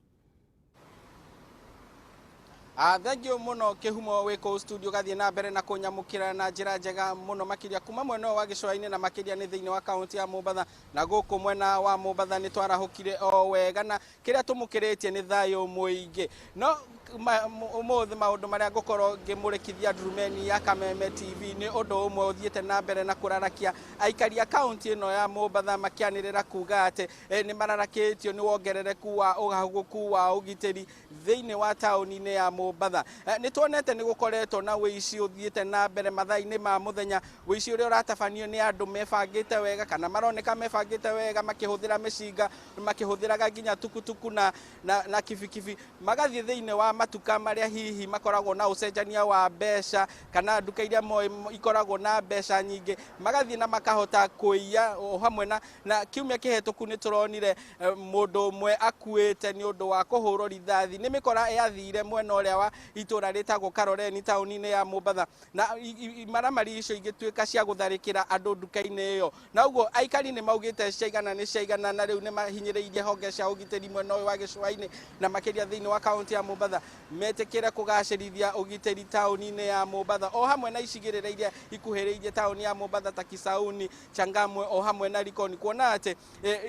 Thank you mũno Kĩhumo wĩ kũu studio, gathiĩ na mbere na kũnyamũkĩra na njĩra njega mũno makĩria kuma mwena ũyũ wa gĩcũa-inĩ, na makĩria nĩ thĩinĩ wa kaunti ya Mombatha. Na gũkũ mwena wa Mombatha nĩ twarahũkire o wega, na kĩrĩa tũmũkĩrĩtie nĩ thayũ mũingĩ. No ũmũthĩ maũndũ marĩa ngũkorwo ngĩmũrĩkithia ndurumeni ya Kameme TV nĩ ũndũ ũmwe ũthiĩte na mbere na kũrarakia aikari a kaunti ĩno ya Mombatha, makĩanĩrĩra kuga atĩ nĩ mararakĩtio nĩ wongerereku wa ũhagũku wa ũgitĩri thĩinĩ wa taũni-inĩ ya Mombatha. Nĩ tuonete nĩ gũkoretwo na ũici ũthiĩte na mbere mathaa-inĩ ma mũthenya, ũici ũrĩa ũratabanio nĩ andũ mebangĩte wega kana maroneka mebangĩte wega, makĩhũthĩra mĩcinga, makĩhũthĩraga nginya tukutuku na kibikibi, magathiĩ thĩinĩ wa matuka marĩa hihi makoragwo na ũcenjania wa mbeca kana nduka iria moĩ ikoragwo na mbeca nyingĩ, magathiĩ na makahota kũiya. O hamwe na kiumia kĩhetũku nĩ tũronire mũndũ ũmwe akuĩte nĩ ũndũ wa kũhũrwo rithathi nĩ mĩkora yathire mwena ũrĩa wa itũra rĩtagwo Karoreni taũni-inĩ ya Mombatha, na imaramari icio igĩtuĩka cia gũtharĩkĩra andũ nduka-inĩ ĩyo. Na ũguo aikari nĩ maugĩte ciaigana nĩ ciaigana, na rĩu nĩ mahinyĩrĩirie honge cia ũgitĩri mwena ũyũ wa gĩcũa-inĩ na makĩria thĩinĩ wa kaunti ya Mombatha. metĩkĩre kũgacĩrithia ũgitĩri taũni-inĩ ya Mombatha o hamwe na icigĩrĩra iria ikuhĩrĩirie taũni ya Mombatha ta Kisauni, Changamwe o hamwe na Likoni, kuona atĩ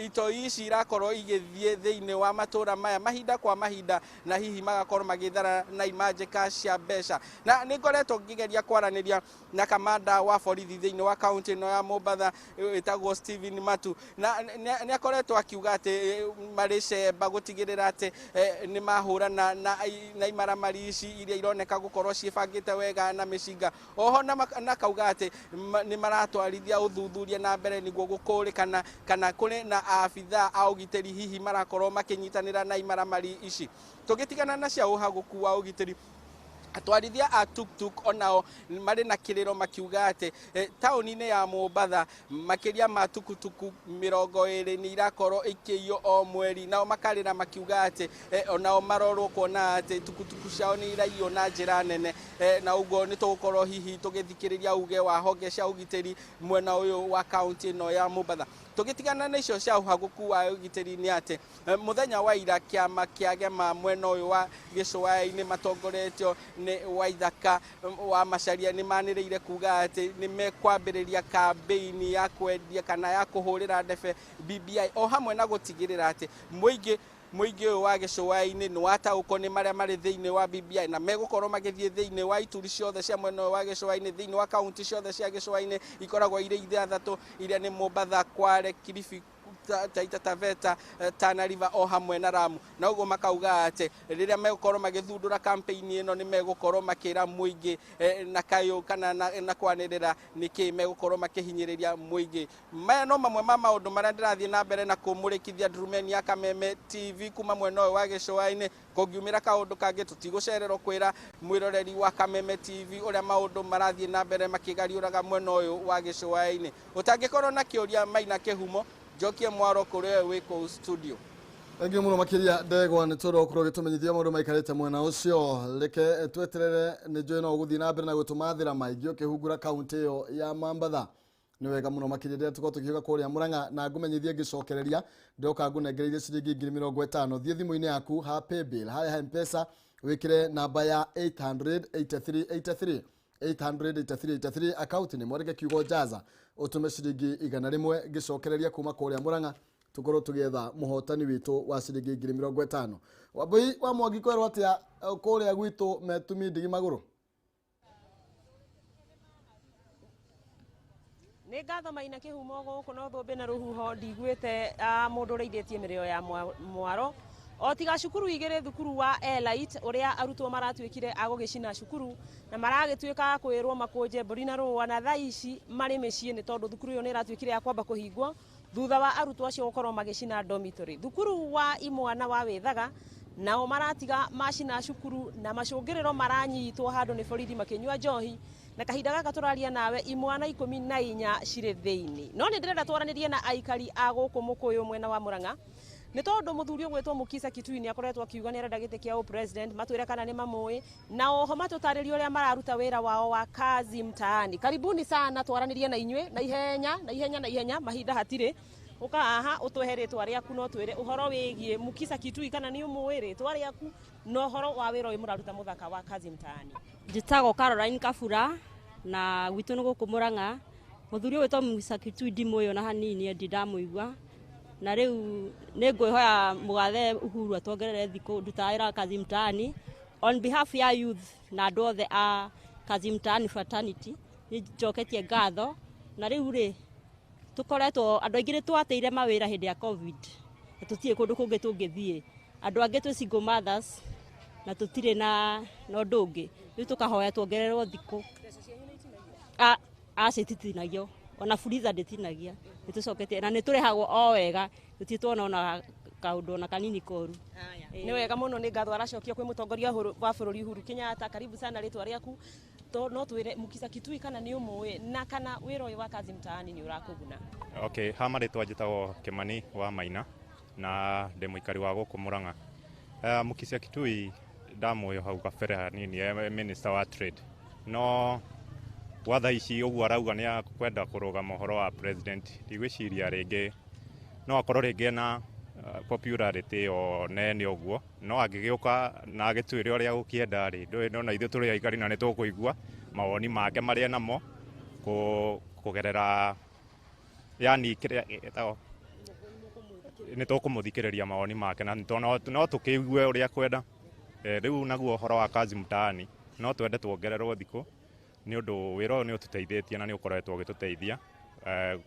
itoi ici irakorwo igĩthiĩ thĩinĩ wa matũra maya mahinda kwa mahinda na hihi magakorwo magĩthara na imanjĩka cia mbeca. Na nĩ ngoretwo ngĩgeria kwaranĩria na kamanda wa borithi thĩinĩ wa kaunti ĩno ya Mombatha ĩtagwo Steven Matu, na nĩ akoretwo akiuga atĩ marĩ cemba gũtigĩrĩra atĩ nĩ mahũrana na imaramari ici iria ironeka gũkorwo ciĩbangĩte wega na mĩcinga. Oho na kauga atĩ nĩ maratwarithia ũthuthuria na mbere nĩguo gũkũrĩkana kana kũrĩ na abithaa a ũgitĩri hihi marakorwo makĩnyitanĩra na imaramari ici. Tũgĩtigana na cia ũhagũku wa ũgitĩri, atwarithia a tuk-tuk onao marĩ na kĩrĩro makiuga atĩ taũni-inĩ ya Mombatha makĩria ma tukutuku 20 nĩ irakorwo ikĩiywo o mweri. Nao makarĩra makiuga atĩ onao marorwo kuona atĩ tukutuku ciao nĩ iraiywo na njĩra nene, na ũguo nĩ tũgũkorwo hihi tũgĩthikĩrĩria uge wa honge cia ũgitĩri mwena ũyũ wa kaunti ĩno ya Mombatha. Tũgĩtigana na icio cia ũhagũku wa ũgitĩri nĩ atĩ mũthenya wa ira kĩama kĩa Gema mwena ũyũ wa Gĩcũa-inĩ matongoretio nĩ Waithaka wa Macharia nĩ manĩrĩire kuga atĩ nĩ mekwambĩrĩria kambĩini ya kwendia kana ya kũhũrĩra ndebe BBI o hamwe na gũtigĩrĩra atĩ mũingĩ ũyũ wa Gĩcũa-inĩ nĩ wataũkwo nĩ marĩa marĩ thĩinĩ wa BBI, na megũkorwo magĩthiĩ thĩinĩ wa ituri ciothe cia mwena ũyũ wa Gĩcũa-inĩ, thĩinĩ wa kaunti ciothe cia Gĩcũa-inĩ ikoragwo irĩ 6 iria nĩ Mombatha, Kwale, Kilifi, Taita Taveta, Tana River o hamwe na Lamu. Na ũguo makauga atĩ rĩrĩa megũkorwo magĩthundũra campaign ĩno nĩ megũkorwo makĩra mũingĩ na kayũ kana na kwanĩrĩra nĩkĩ megũkorwo makĩhinyĩrĩria mũingĩ. Maya no mamwe ma maũndũ marĩa ndĩrathiĩ na mbere na kũmũrĩkithia ndurumeni ya Kameme TV kuma mwena ũyũ wa Gĩcũa-inĩ. Kũngiumĩra kaũndũ kangĩ tũtigũcererwo kwĩra mwĩroreri wa Kameme TV ũrĩa maũndũ marathiĩ na mbere makĩgariũraga mwena ũyũ wa Gĩcũa-inĩ. Ũtangĩkorwo na kĩũria Maina Kĩhumo, njokie mwaro kũrĩ we wĩ kũu studio. Thengiũ mũno makĩria Ndegwa nĩ tondũ ũkorwo ũgĩtũmenyithia maũndũ maikarĩte mwena ũcio. Reke tweterere, nĩ njũĩ no ũgũthiĩ na mbere na gũtũmathĩra maingĩ ũkĩhungura kaunti ĩyo ya Mombatha. Nĩ wega mũno makĩria rĩrĩa tũkorwo tũkĩũka kũrĩa Murang'a, na ngũmenyithie ngĩcokereria ndoka ngũnengereirie ciringi 50,000. Thiĩ thimũ-inĩ yaku ha paybill harĩa ha M-Pesa wĩkĩre namba ya 88383 88383 account nĩ mwandĩke kiugo Jaza ũtũme ciringi 100 ngĩcokereria kuma kũrĩa Murang'a tũkorwo tũgĩetha mũhotani witũ wa ciringi 50,000. Wambui wa Mwangi kwerwo atĩa kũrĩa gwitũ metumi ndigi magũrũ? Nĩ ngatho Maina Kĩhumo gũkũ no thũmbĩ na rũhuho ndiguĩte mũndũ ũrĩithĩtie mĩrĩo ya mwaro o tiga cukuru igĩrĩ, thukuru wa Elite ũrĩa arutwo maratuĩkire a gũgĩcina cukuru na maragĩtuĩka kwĩrwo makũnje mbũri na rũa, na thaa ici marĩ mĩciĩ nĩ tondũ thukuru ĩyo nĩ ĩratuĩkire ya kwamba kũhingwo thutha wa arutwo acio gũkorwo magĩcina dormitory. Thukuru wa Imwana wa Wĩthaga nao maratiga macina cukuru na macũngĩrĩro maranyitwo handũ nĩ borithi makĩnyua njohi, na kahinda gaka tũraria nawe imwana 14 cirĩ thĩinĩ. No nĩ ndĩrenda twaranĩrie na aikari a gũkũ Mũkũyũ mwena wa Murang'a nĩ tondũ mũthuri ũgwĩtwo Mukisa Kitui nĩ akoretwo akiuga nĩ arenda gĩtĩ kĩa president, matwĩre kana nĩ mamũĩ, na oho matũtarĩrie ũrĩa mararuta wĩra wao wa kazi mtaani. Karibuni sana twaranĩrie na inyuĩ na ihenya na ihenya na ihenya, mahinda hatirĩ. Ũka haha ũtũhe rĩtwa rĩaku no twĩre ũhoro wĩgiĩ Mukisa Kitui kana nĩ ũmũĩ rĩtwa rĩaku na ũhoro wa wĩra ũyũ mũraruta mũthaka wa kazi mtaani. Njĩtagwo Caroline Kabura na gwitũ nĩ gũkũ Murang'a. Mũthuri ũyũ wĩtwo Mukisa Kitui ndimũĩ ona hanini, ndi ndamũigua, na rĩu nĩ ngwĩhoya mũgathe Uhuru atuongerere thikũ ndutaga wĩra kazi mtaani on behalf ya youth na andũ othe a kazi mtaani fraternity. Nĩ njoketie ngatho, na rĩu rĩ tũkoretwo andũ aingĩ nĩ twateire mawĩra hĩndĩ ya COVID na tũtirĩ kũndũ kũngĩ tũngĩthiĩ. Andũ angĩ twĩ single mothers na tũtirĩ na ũndũ ũngĩ, rĩu tũkahoya tuongererwo thikũ. Aca ititinagio ona fuliza ndĩtinagia, nĩ tũcoketie na nĩ tũrĩhagwo o wega, tũtirĩ tuona ona kaũndũ ona kanini koru. Nĩ wega mũno, nĩ ngatho aracokia kwĩ mũtongoria wa bũrũri Uhuru Kenyatta. Karibu sana, rĩtwa rĩaku no twĩre Mukisa Kitui kana nĩ ũmũĩ na kana wĩra ũyũ wa kazi mtaani nĩ ũrakũguna. Okay, ha marĩtwa njĩtagwo Kĩmani wa Maina na ndĩ mũikari wa gũkũ Murang'a. Mukisa Kitui ndamũĩ hau kabere hanini e minister wa trade, no gwa thaa ici ũguo arauga nĩ akwenda kũrũgama ũhoro wa president, ndigwĩciria rĩngĩ no akorwo rĩngĩ na popularity ĩyo nene ũguo, no angĩgĩũka na agĩtwĩre ũrĩa gũkĩenda rĩ, ndũĩ no na ithuĩ tũrĩ aikari na nĩ tũkũigua mawoni make marĩa namo kũgerera yani kĩrĩa ĩtagwo nĩ tũkũmũthikĩrĩria mawoni make na no tũkĩigue ũrĩa kwenda. Rĩu naguo ũhoro wa kazi mtaani no twende tuongererwo thikũ nĩ ũndũ wĩra ũyũ nĩ ũtũteithĩtie na nĩ ũkoretwo ũgĩtũteithia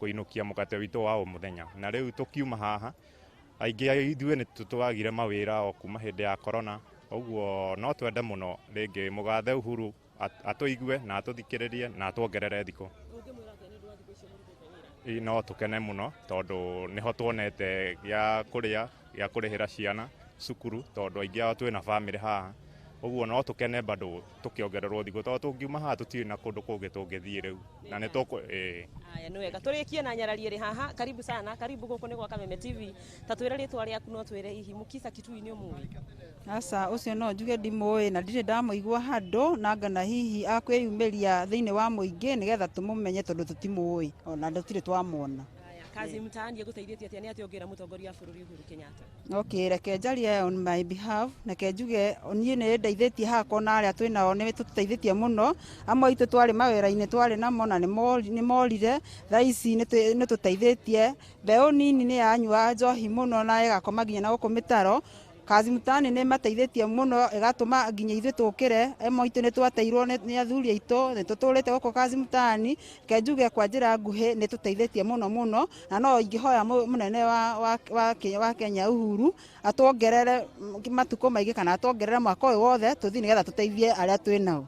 kũinũkia mũgate witũ wa o mũthenya. Na rĩu tũkiuma haha aingĩ ithuĩ nĩ twagire mawĩra o kuma hĩndĩ ya corona, ũguo no twende mũno rĩngĩ mũgathe Uhuru atũigue na atũthikĩrĩrie na atuongerere thikũ. No tũkene mũno tondũ nĩho tuonete gĩa kũrĩa, gĩa kũrĩhĩra ciana cukuru tondũ aingĩ ao twĩna bamĩrĩ haha, ũguo no tũkene bado tũkĩongererwo thikũ tondũ tũngiuma haha tũtirĩ na kũndũ kũngĩ tũngĩthiĩ rĩu na nĩ tũkũ. Aya nĩ wega tũrĩkie na nyarari ĩrĩ haha. Karibu sana, karibu gũkũ nĩ gwa Kameme TV. Ta twĩre rĩtwa rĩaku, no twĩre hihi Mukisa Kitui nĩ ũmũĩ? Aca, ũcio no njuge ndimũĩ na ndirĩ ndamũigua handũ, na ngana hihi akwĩyumĩria thĩinĩ wa mũingĩ nĩgetha tũmũmenye tondũ tũtimũĩ ona tũtirĩ twamwona. Kazi mtaani ĩgũteithĩtie atĩa? Nĩ atĩa ũngĩra mũtongoria wa bũrũri Uhuru Kenyatta? Okay, reke njarie on my behalf, reke njuge niĩ nĩ ndeithĩtie hakwa na arĩa twĩ nao nĩ tũteithĩtie mũno. Amwe aitũ twarĩ mawĩra-inĩ twarĩ namo na nĩ morire, thaa ici nĩ tũteithĩtie. Mbeũ nini nĩ yanyua njohi mũno na ĩgakoma nginya na gũkũ mĩtaro. Kazi mtaani nĩ mateithĩtie mũno ĩgatũma nginya ithuĩ tũkĩre. Amwe aitũ nĩ twateirwo nĩ athuri aitũ, nĩ tũtũrĩte gũkũ kazi mtaani. Reke njuge kwa njĩra nguhĩ nĩ tũteithĩtie mũno mũno, na no ingĩhoya mũnene wa Kenya Uhuru atuongerere matukũ maingĩ kana atuongerere mwaka ũyũ wothe tũthiĩ nĩgetha tũteithie arĩa twĩ nao.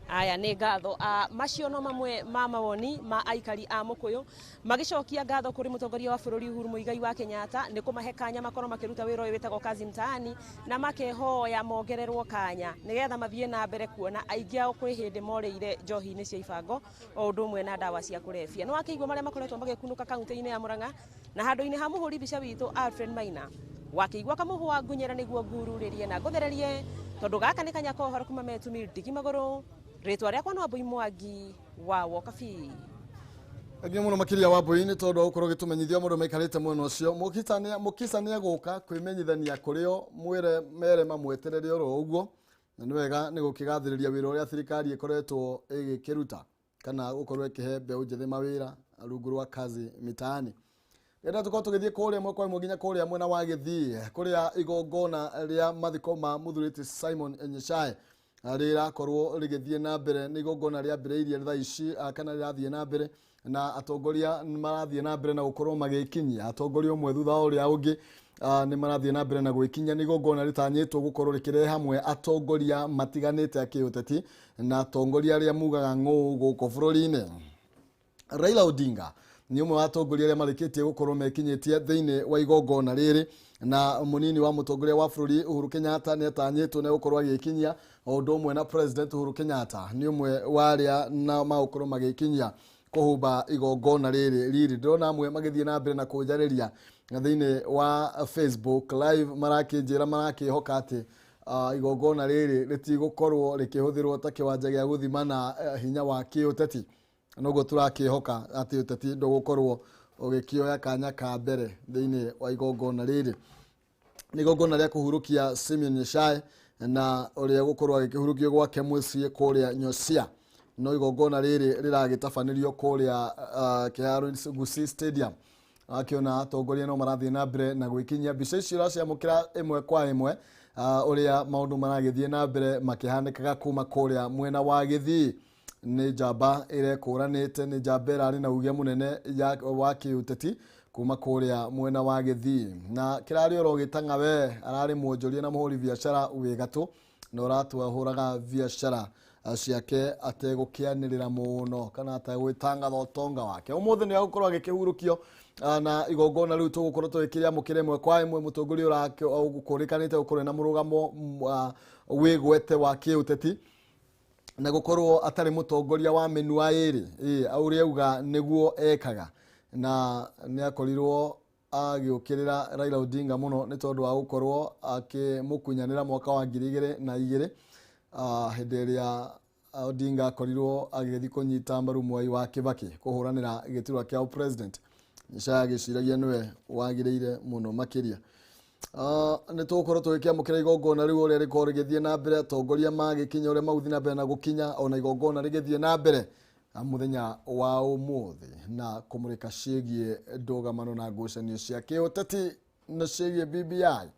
Aya nĩ ngatho. Macio no mamwe ma mawoni ma aikari a Mũkũyũ magĩcokia ngatho kũrĩ mũtongoria wa bũrũri Uhuru Muigai wa Kenyatta nĩ kũmahe kanya makorwo makĩruta wĩra ũyũ wĩtagwo kazi mtaani, na makehoya mongererwo kanya nĩgetha mathiĩ na mbere kuona aingĩ ao kwĩ hĩndĩ morĩire njohi-inĩ cia ibango o ũndũ ũmwe na ndawa cia kũrebia. Nĩ wakĩigua marĩa makoretwo magĩkunũka kaunti-inĩ ya Murang'a na handũ-inĩ ha mũhũri mbica witũ Alfred Maina wakĩigua kamũhwa ngunyĩra nĩguo ngururĩrie na ngũthererie tondũ gaka nĩ kanya ka ũhoro kuma Metumi ndigi magũrũ. Rĩtwa rĩakwa no Wambui Mwangi wa Wokabi. Thengiũ mũno makĩria Wambui nĩ tondũ wa gũkorwo ũgĩtũmenyithia mũndũ maikarĩte mwena ũcio. Mũkisa nĩ egũka kwĩmenyithania kũrĩ o, mwĩre mere mamweterere oro ũguo, na nĩ wega nĩ gũkĩgathĩrĩria wĩra ũrĩa thirikari ĩkoretwo ĩgĩkĩruta kana gũkorwo ĩkĩhe mbeũ njĩthĩ mawĩra rungu rwa kazi mitaani. Rĩrĩa tũkorwo tũgĩthiĩ kũrĩa ĩmwe kwa ĩmwe nginya kũrĩa mwena wa Gĩthii kũrĩa igongona rĩa mathiko ma mũthurĩti Simon Nyachae rĩrakorwo rĩgĩthiĩ na mbere. Nĩ igongona rĩambĩrĩirie thaa ici kana rĩrathiĩ na mbere, na atongoria marathiĩ na mbere na gũkorwo magĩkinyia atongoria ũmwe thutha wa ũrĩa ũngĩ, nĩ marathiĩ na mbere na gwĩkinyia. Nĩ igongona rĩtanyĩtwo gũkorwo rĩkĩrehe hamwe atongoria matiganĩte a kĩũteti na atongoria arĩa mugaga ng'ũ gũkũ bũrũri-inĩ. Raila Odinga nĩ ũmwe wa atongoria arĩa marĩkĩtie gũkorwo mekinyĩtie thĩinĩ wa igongona rĩrĩ, na mũnini wa mũtongoria wa bũrũri Uhuru Kenyatta nĩ atanyĩtwo nĩ gũkorwo agĩkinyia, o ũndũ ũmwe na President Uhuru Kenyatta nĩ ũmwe wa arĩa na magũkorwo magĩkinyia kũhumba igongona rĩrĩ riri. Ndĩrona amwe magĩthiĩ na mbere na kũnjarĩria thĩinĩ wa Facebook live, marakĩnjĩra marakĩhoka atĩ igongona rĩrĩ rĩtigũkorwo rĩkĩhũthĩrwo ta kĩwanja gĩa gũthimana hinya wa kĩũteti. Noguo tũrakĩhoka atĩ ũteti ndũgũkorwo ũgĩkĩoya kanya ka mbere thĩinĩ wa igongona rĩrĩ. Nĩ igongona rĩa kũhurũkia Simeon Nyachae na ũrĩa gũkorwo agĩkĩhurũkio gwake mũciĩ kũrĩa Nyosia. No igongona rĩrĩ rĩragĩtabanĩrio kũrĩa kĩharo Gusii Stadium. Akĩona atongoria no marathiĩ na mbere na gwĩkinyia. Mbica icio ũraciamũkĩra ĩmwe kwa ĩmwe ũrĩa maũndũ maragĩthiĩ na mbere makĩhanĩkaga kuma kũrĩa mwena wa Gĩthii. Nĩ njamba ĩrekũranĩte, nĩ njamba ĩrarĩ na uge mũnene wa kĩũteti kuma kũrĩa mwena wa Gĩthii, na kĩrarĩ oro gĩtang'a we ararĩ mwonjoria na mũhũri biacara wĩ gatũ, na ũratwahũraga biacara ciake ategũkĩanĩrĩra mũno kana ategwĩtangatha ũtonga wake. Ũmũthĩ nĩ agũkorwo agĩkĩhurũkio na igongona rĩu tũgũkorwo tũgĩkĩrĩamũkĩra ĩmwe kwa ĩmwe. Mũtongoria ũrakũrĩkanĩte gũkorwo na mũrũgamo wĩgwete wa kĩũteti na gũkorwo atarĩ mũtongoria wa mĩnua ĩrĩ, ũrĩa auga nĩguo ekaga, na nĩ akorirwo agĩũkĩrĩra Raila Odinga mũno nĩ tondũ wa gũkorwo akĩmũkunyanĩra mwaka wa 2002 hĩndĩ ĩrĩa Odinga akorirwo agĩthiĩ kũnyita mbaru Mwai wa Kibaki kũhũranĩra gĩturwa kĩa president. Nyasaye agĩciragia nĩwe wagĩrĩire mũno makĩria. Nĩ tũgũkorwo tũgĩkĩamũkĩra igongona rĩu ũrĩa rĩkorwo rĩgĩthiĩ na mbere, atongoria magĩkinya ũrĩa magũthiĩ na mbere na gũkinya, ona igongona rĩgĩthiĩ na mbere mũthenya wa ũmũthĩ na kũmũrĩka ciĩgiĩ ndũgamano na ngucanio cia kĩũteti na ciĩgiĩ BBI.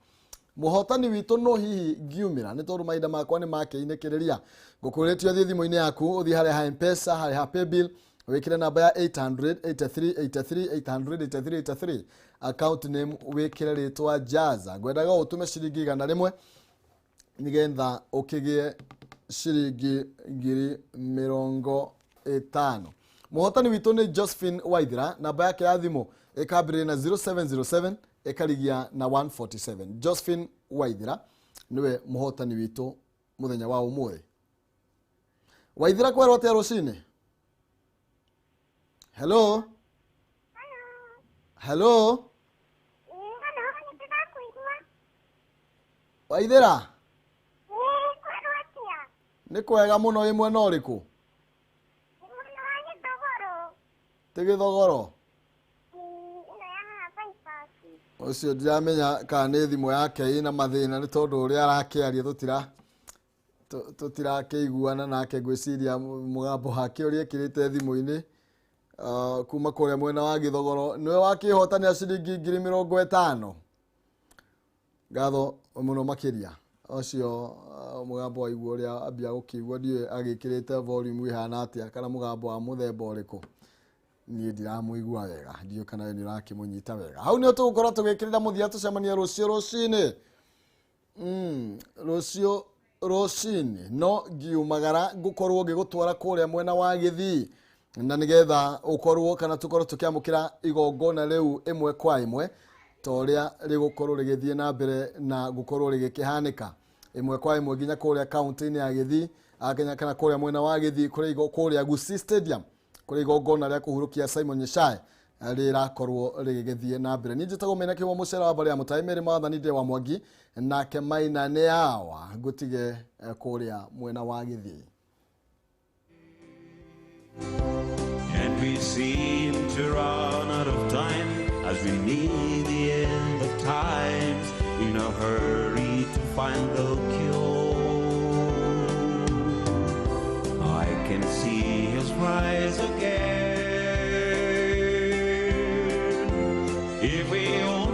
Mũhotani witũ no hihi ngiumĩra nĩ tondũ mahinda makwa nĩ makĩinĩkĩrĩria. Ngũkũrĩtie ũthiĩ thimũ-inĩ yaku, ũthiĩ harĩa ha M-Pesa, harĩa ha Paybill, wĩkĩre namba ya 883 83 883 83, account name wĩkĩre rĩtwa Jaza. Ngwendaga ũtũme ciringi 100 nĩgetha ũkĩgĩe ciringi 50,000. Mũhotani witũ nĩ Josephine Waithira, namba yake ya thimũ ĩkambĩrĩria na 0707 ĩkarigia na 147. Josephine Waithira nĩwe mũhotani witũ mũthenya wa ũmũthĩ. Waithira, kwerwo atĩa rũcinĩ? Hello? Hello? Waithira? Nĩ kwega mũno. Ĩ mwena ũrĩkũ? Ti Gĩthogoro? Ũcio ndiramenya kana nĩ thimũ yake ĩna mathĩna nĩ tondũ ũrĩa arakĩaria tũtirakĩiguana nake. Ngwĩciria mũgambo wake ũrĩa ekĩrĩte thimũ-inĩ kuma kũrĩa mwena wa Gĩthogoro nĩwe wakĩhotanĩra ciringi 50,000. Ngatho mũno makĩria. Ũcio mũgambo waigua ũrĩa ambia gũkĩigua, ndiũĩ agĩkĩrĩte volume ĩhana atĩa kana mũgambo wa mũthemba ũrĩkũ. Niĩ ndiramũigua wega, ndiũĩ kana we nĩ ũrakĩmũnyita wega. Hau nĩho tũgũkorwo tũgĩkĩrĩra mũthia, tũcemanie rũciũ rũcinĩ. Rũciũ rũcinĩ no ngiumagara ngũkorwo ngĩgũtwara kũrĩa mwena wa Gĩthii na nĩgetha ũkorwo kana tũkorwo tũkĩamũkĩra igongona rĩu ĩmwe kwa ĩmwe ta ũrĩa rĩgũkorwo rĩgĩthiĩ na mbere na gũkorwo rĩgĩkĩhanĩka ĩmwe kwa ĩmwe nginya kũrĩa kaunti-inĩ ya Gĩthii Kenya, kana kũrĩa mwena wa Gĩthii kũrĩa Gusii Stadium kũrĩa igongona rĩa kũhurũkia Simon Nyachae rĩrakorwo rĩgĩgĩthiĩ na mbere. Niĩ njĩtagwo Maina Kĩhumo, mũcere wa mbarĩ ya Mũtai Mĩrĩ Mwathani ndĩ wa Mwangi, nake Maina nĩ awa ngũtige kũrĩa mwena wa Gĩthii. And we seem to run out of time as we near the end of times, in a hurry to find the cure. I can see his rise again. If we only